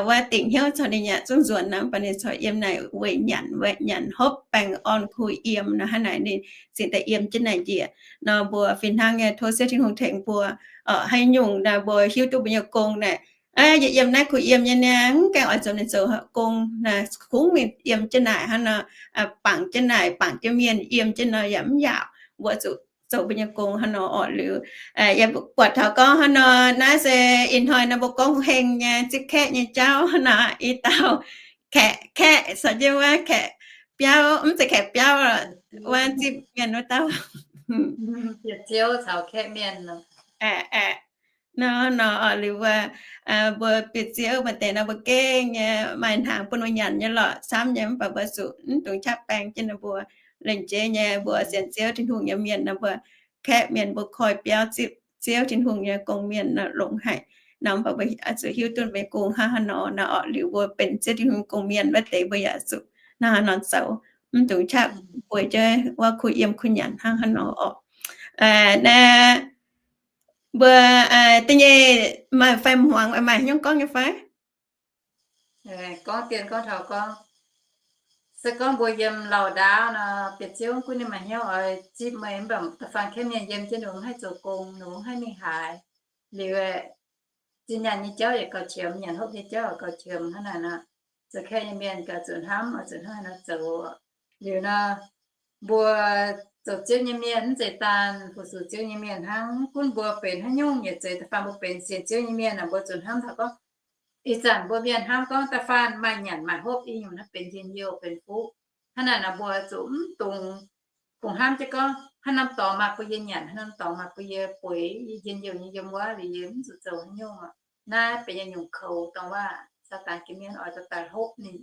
wuov dingc hnyouv caux ninh yaac zungv nzuonx nor, mv baac ninh corc yiem naaic weic nyanc, weic nyanc hopv baengh orn kuh yiem nor, hnangv naaic ninh zingh daaih yiem jienv naaic njiec. Nor mbuo fih hnangv nyei tov Ziouv Tin-Hungh tengx mbuo, haaix nyungc naaic mbuo hiuv duqv mbuo nyei gong naaic, yie yiem naaiv kuh yiem nyei niaa, mv gaengh oix zoux ninh zoux gong naaic, kungx mingh yiem jienv naaic hnangv nor, bangc jienv naaic, bangc jienv mienh yiem jienv nor yaac mv yaauc. Mbuo zuqc zoux mbuo nyei gong hnangv nor orqc. Liuz yie buatc taux gorngv hnangv nor, naaiv se ih hnoi nor mbuo gorngv heng nyei zipv kaeqv nyei jauv hnangv nor, i dauh kaeqv, kaeqv caux jienv wuov kaeqv biauv, mv zeiz kaeqv biauv, wuov zipv mienh wuov dauh. Bieqc Ziouv caux kaeqv mienh nor, nor, nor liuz mbuo, mbuo bieqc Ziouv maaih deix nor mbuo gengh nyei maaih hnaangx bun mbuo nyanc nyei lorqc, camv nyei, mv baac mbuo zuqc mv dungx qaqv baeng jienv nor mbuo lengc jeiv nyei mbuo sienx Ziouv Tin-Hungh nyei mienh nor mbuo kaeqv mienh mbuo koi biauv zipv Ziouv Tin-Hungh nyei gong mienh nor longx haic. Nor mv baac mbuo zuqc hiuv duqv mbuo nyei gong hnangv haaix nor nor orqc. Liuz mbuo benx Ziouv Tin-Hungh gong mienh wuov deix mbuo yaac zuqc hnangv haaix nor zoux, mv dungx qaqv bueix jienv wuov kuh yiem kuh nyanc hnangv haaix nor orqc. Naaiv mbuo da'nyeic maaih fai hmuangx maaih haaix nyungc gorngv nyei fai? Gorngv dien gorngv taux gorngv, se gorngv mbuo yiem lauh ndaauv nor, bieqc Ziouv gunv ninh maaih hnyouv oix zipv meih, mv baac da'faanh kaeqv mienh yiem jienv ninh mbuo mv haih zoux gong, ninh mbuo mv haih mingh haaix. Liuz zinh nyanc nyei jauv yaac gauh qiemx, nyanc hopv nyei jauv yaac gauh qiemx hnangv naaic nor, zoux kaeqv nyei mienh gaax zuqc hnamv oix zuqc hnangv haaix nor zoux. Liuz nor, mbuo zoux Ziouv nyei mienh mv zeiz daanh fu-sux Ziouv nyei mienh hnangv. Gunv mbuo benx haaix nyungc yietc zeiz, da'faanh mbuo benx sienx Ziouv nyei mienh nor, mbuo zuqc hnamv taux gorngv, ih zanc mbuo mienh hnamv gorngv da'faanh maaih nyanc maaih hopv, ih nyungc naaiv benx njien-youh benx fuqv. Hnangv naaic nor mbuo zuqc mv dungx kungx hnamv jienv gorngv, haaix norm dorngx maaih bun yie nyanc, haaix norm dorngx maaih bun yie bueix, yie njien-youh nyei yiem wuov liuz yie mv zuqc zoux haaix nyungc. Naaiv benx yietc nyungc koux dongh waac Saadaan ganh mienh oix daaih hopv ninh,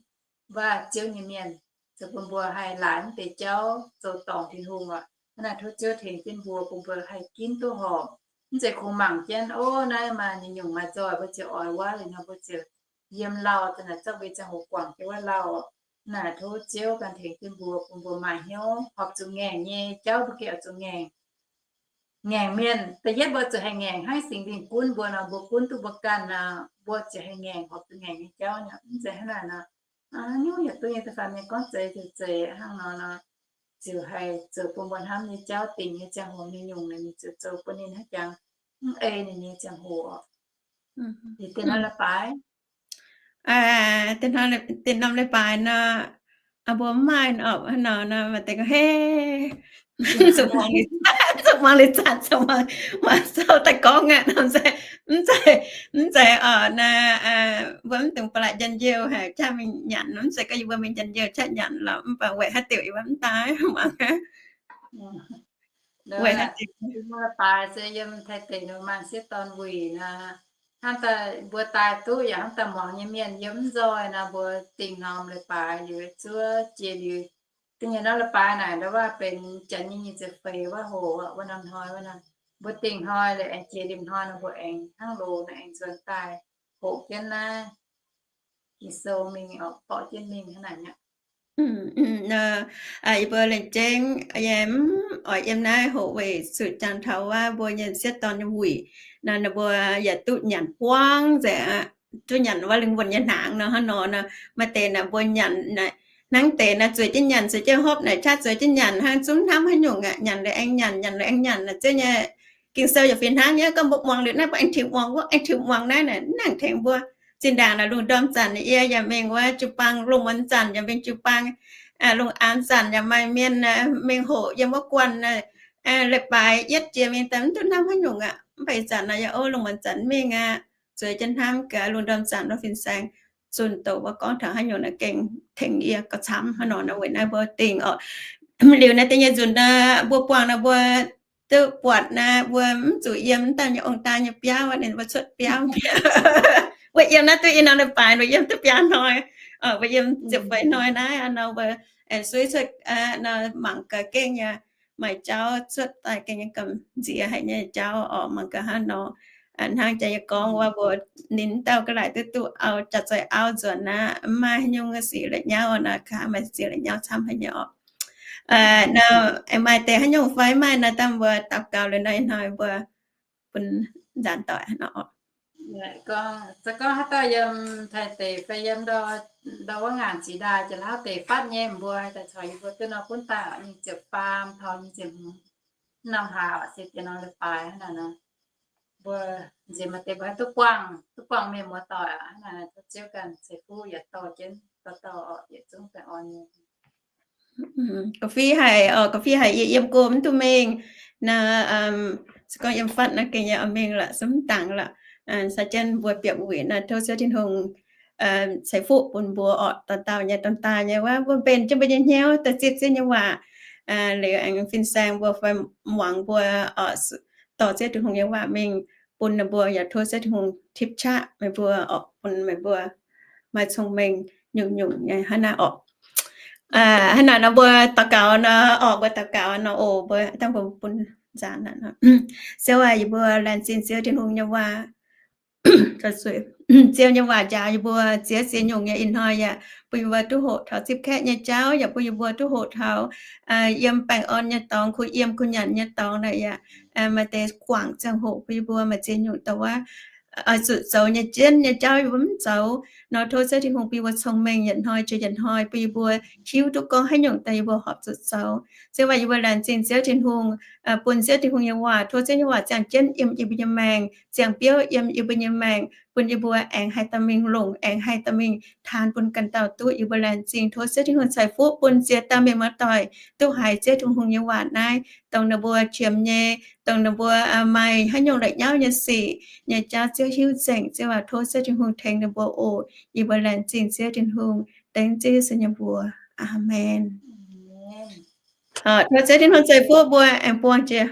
waac Ziouv nyei mienh, zoux bun mbuo haih laaix mv deix jauv zoux dorngc Tin-Hungh oc. Hnangv naaic tov Ziouv tengx jienv mbuo, bun mbuo haih ginv duqv horpc. Mv zeiz kungx mangc jienv, ov, naaiv maaih nyungc-nyungc maaih zoih, mbuo ziouc oix wuov liuz nor mbuo ziouc yiem lauh, za'naaic zorqv mbuo nyei ziangh hoc guangc jienv wuov lauh. Naaic tov Ziouv ganh tengx jienv mbuo, bun mbuo maaih hnyouv horpc zuqc ngaengc nyei jauv mbuo gengh oix zuqc ngaengc. Ngaengc mienh, da'yietv mbuo zuqc haih ngaengc hnangv Singx Lingh gunv mbuo nor, mbuo gunv duqv mbuo ganh nor, mbuo ziouc haih ngaengc horpc zuqc ngaengc nyei jauv. Mv zeiz hnangv naaic nor, haaix nyungc yietc duqv nyei da'faanh mienh gorngv zeiz ziouc zeiz hnangv nor nor, ziouc haih zoux bun mbuo hnamv nyei jauv, dingc nyei ziangh hoc nyei nyungc, ninh ziouc zoux bun ninh haaix jangx mv ei ninh nyei ziangh hoc oc. Liuz deix norm leiz-baaix, deix norm leiz-baaix nor, mbuo mv maaih orqc, hnangv nor nor maaih deix gorngv, hei, zuqc muangx liuz zanc, zuqc muangx liuz zanc, zuqc muangx, muangx sou daaih gorngv aqv. Mv zeiz, mv zeiz, mv zeiz orqc naaic, mbuo mv dungx ba'laqc njien-youh haic qaqv mingh nyanc, mv zeiz gorngv yie mbuo mingh njien-youh qaqv nyanc lorqc, mv baac weic haaix diuc yie mbuo mv daaih muangx aqv. Weic naaiv deix leiz-baaix se yiem Taiv deic nor maaih sieqv dorn wuic nor, hnangv daaih mbuo daaih duqv yaac hnangv daaih muangx nyei mienh yiem mv nzoih nor, mbuo dingh norm leiz-baaix liuz zuov jiex liuz. Da'nyeic norm leiz-baaix naaic ndau wuov benx janx nyei nyic ziepc feix wuov hoc wuov norm hnoi wuov nor, mbuo dingh hnoi liuz aengx jiex liuz hnoi nor mbuo aengx hnangv loz nor aengx nzuonx daaih hoqc jienv naaiv Ging-Sou mingh, borqv jienv mingh hnangv naaic mi'aqv. Yie mbuo laengz zingh yiem, oix yiem naaiv hoqc weic zuqc jangx taux wuov mbuo nyei sieqv dorn nyei wuic nor, ninh mbuo yaac duqv nyanc buangv nzengc aqv. Duqv nyanc wuov lingh wuonh nyei hnaangx nor, hnangv nor nor, maaih deix naaic mbuo nyanc naaic, hnangv deix naaic zueiz jienv nyanc, zueiz jienv hopv naaic qaqv zueiz jienv nyanc hnangv, zungv hnamv haaix nyungc aqv, nyanc liuz aengx nyanc, nyanc liuz aengx nyanc naaic, ziex nyei Ging-Sou yaac fih hnangv nyei, gorngv mbuo muangx liuz naaiv mbuo aengx tiux muangx wuov, aengx tiux muangx naaiv naaic, mv nangc tengx mbuo. Zinh ndaangc naaic lungh ndorm zanc yie yaac mingh wuov jiu-baang, lungh muonz zanc yaac mingh jiu-baang, lungh aanx zanc yaac maaih mienh mingh hoqc yiem wuov guanh, leiz-baaix yietv jiex mingh daaih mv duqv hnamv haaix nyungc aqv. Mv baac ih zanc naaic yaac ov lungh muonz zanc mingh aqv, zueiz jienv hnamv gaax lungh ndorm zanc wuov fin-saeng zunh doqc wuov gorngv taux haaix nyungc naaic gengh tengx yie gauh camv hnangv nor nor. Weic naaiv mbuo dingh orqc, liuz naaiv deix nyei nzunc nor mbuo buangh nor mbuo duqv buatc naaiv mbuo mv zuqc yiem dauh nyei ong-daa nyei biauv, ninh mbuo cuotv biauv. Mbuo yiem naaiv duqv i norm leiz-baaix, mbuo yiem duqv biaa hnoi, mbuo yiem ziepc feix hnoi naaiv nor mbuo suiv cuotv nor mangc gaax gengh yaac maaih jauv cuotv daaih gengh nyei gamh nziex haic nyei jauv orqc. Mangc gaax hnangv nor, hnangv jaax yie gorngv wuov mbuo ninh dauh ga'laaic duqv duqv auv jaax zoih auv nzuonx aqv, mv maaih haaix nyungc sic la'nyauv nor, kaax maaih sic la'nyauv camv haic nyei orqc. Nor maaih deix haaix nyungc fai maaih nor, dangh mbuo daux gaux liuz nor ih hnoi mbuo bun nzaanx doic nor. Se gorngv haaix dauh yiem Taiv deic fai yiem ndau wuov ngaanc ziex ndaaih jiex Laauv deic fatv nyei, mbuo daaih caux yie mbuo duqv nor gunv daaih nyic ziepc faam taux nyic ziepc hmz norm hlaax se diex norm leiz-baaix hnangv naaic nor. Mbuo nziex maaih deix mbuo duqv buangh, duqv buangh mienh muoz-doic aqv. Hnangv naaic tov Ziouv ganh ceix fuqv yietc dorh jienv dauh dauh orqc, yietc zungv baengh orn nyei. Ga'fiev haic orqc, ga'fiev haic yie yiem go mv duqv mingh nor, se gorngv yiem fatv nor gengh yie oix mingh lorqc, se mv dangx lorqc. Caux jienv mbuo bieqc wuic nor tov Ziouv Tin-Hungh ceix fuqv bun mbuo orqc, dauh dauh nyei, dauh dauh nyei wuov mbuo mbenc jienv mbuo nyei hnyouv daaih zipv Ziouv nyei waac. Liuz aengx fin-saeng mbuo fai muangx mbuo orqc, dorh Ziouv Tin-Hungh nyei waac mingh bun ninh mbuo, yaac tov Ziouv Tin-Hungh tipv qaqv meih mbuo orqc, bun meih mbuo maaih cong-mengh nyungc-nyungc nyei hnangv naaiv orqc. Hnangv naaic nor mbuo daux gaux nor orqc, mbuo daux gaux nor oc, mbuo dangh mbuo bun nzaanx aqv. Ziouv aac, yie mbuo laengz zingh Ziouv Tin-Hungh nyei waac. Ziouv nyei waac njaaux yie mbuo ziex ziex nyungc nyei ih hnoi yaac bun yie mbuo duqv hoqc taux zipv kaeqv nyei jauv, yaac bun yie mbuo duqv hoqc taux yiem baengh orn nyei dorngx, kuh yiem kuh nyanc nyei dorngx naaic yaac maaih deix guangc ziangh hoc bun yie mbuo maaih ziex nyungc dongh wuov oix zuqc zoux nyei jienv nyei jauv yie mbuo mv zoux nor, tov Ziouv Tin-Hungh bun yie mbuo cong-mengh yietc hnoi jiex yietc hnoi, bun yie mbuo hiuv duqv gorngv haaix nyungc daaih yie mbuo horpc zuqc zoux. Ziouv aac, yie mbuo laengz zingh Ziouv Tin-Hungh, bun Ziouv Tin-Hungh nyei waac, tov Ziouv nyei waac ziangh jienv yiem yie mbuo nyei maengh, ziangh biouv yiem yie mbuo nyei maengh, bun yie mbuo aengx haih dorh mingh longc, aengx haih dorh mingh taan bun ganh dauh duqv. Yie mbuo laengz zingh tov Ziouv Tin-Hungh ceix fuqv bun ziex dauh mienh muoz-doic duqv haiz Ziouv Tin-Hungh nyei waac naaiv, dongh ninh mbuo qiemx nyei, dongh ninh mbuo maaih haaix nyungc la'nyauv nyei sic nyei jauv Ziouv hiuv nzengc. Ziouv aac, tov Ziouv Tin-Hungh tengx ninh mbuo oc. Yie mbuo laengz zingh Ziouv Tin-Hungh, dengv Ziouv Yesu nyei mbuox. Aamen. Tov Ziouv Tin-Hungh ceix fuqv mbuo aengx buangh jiex.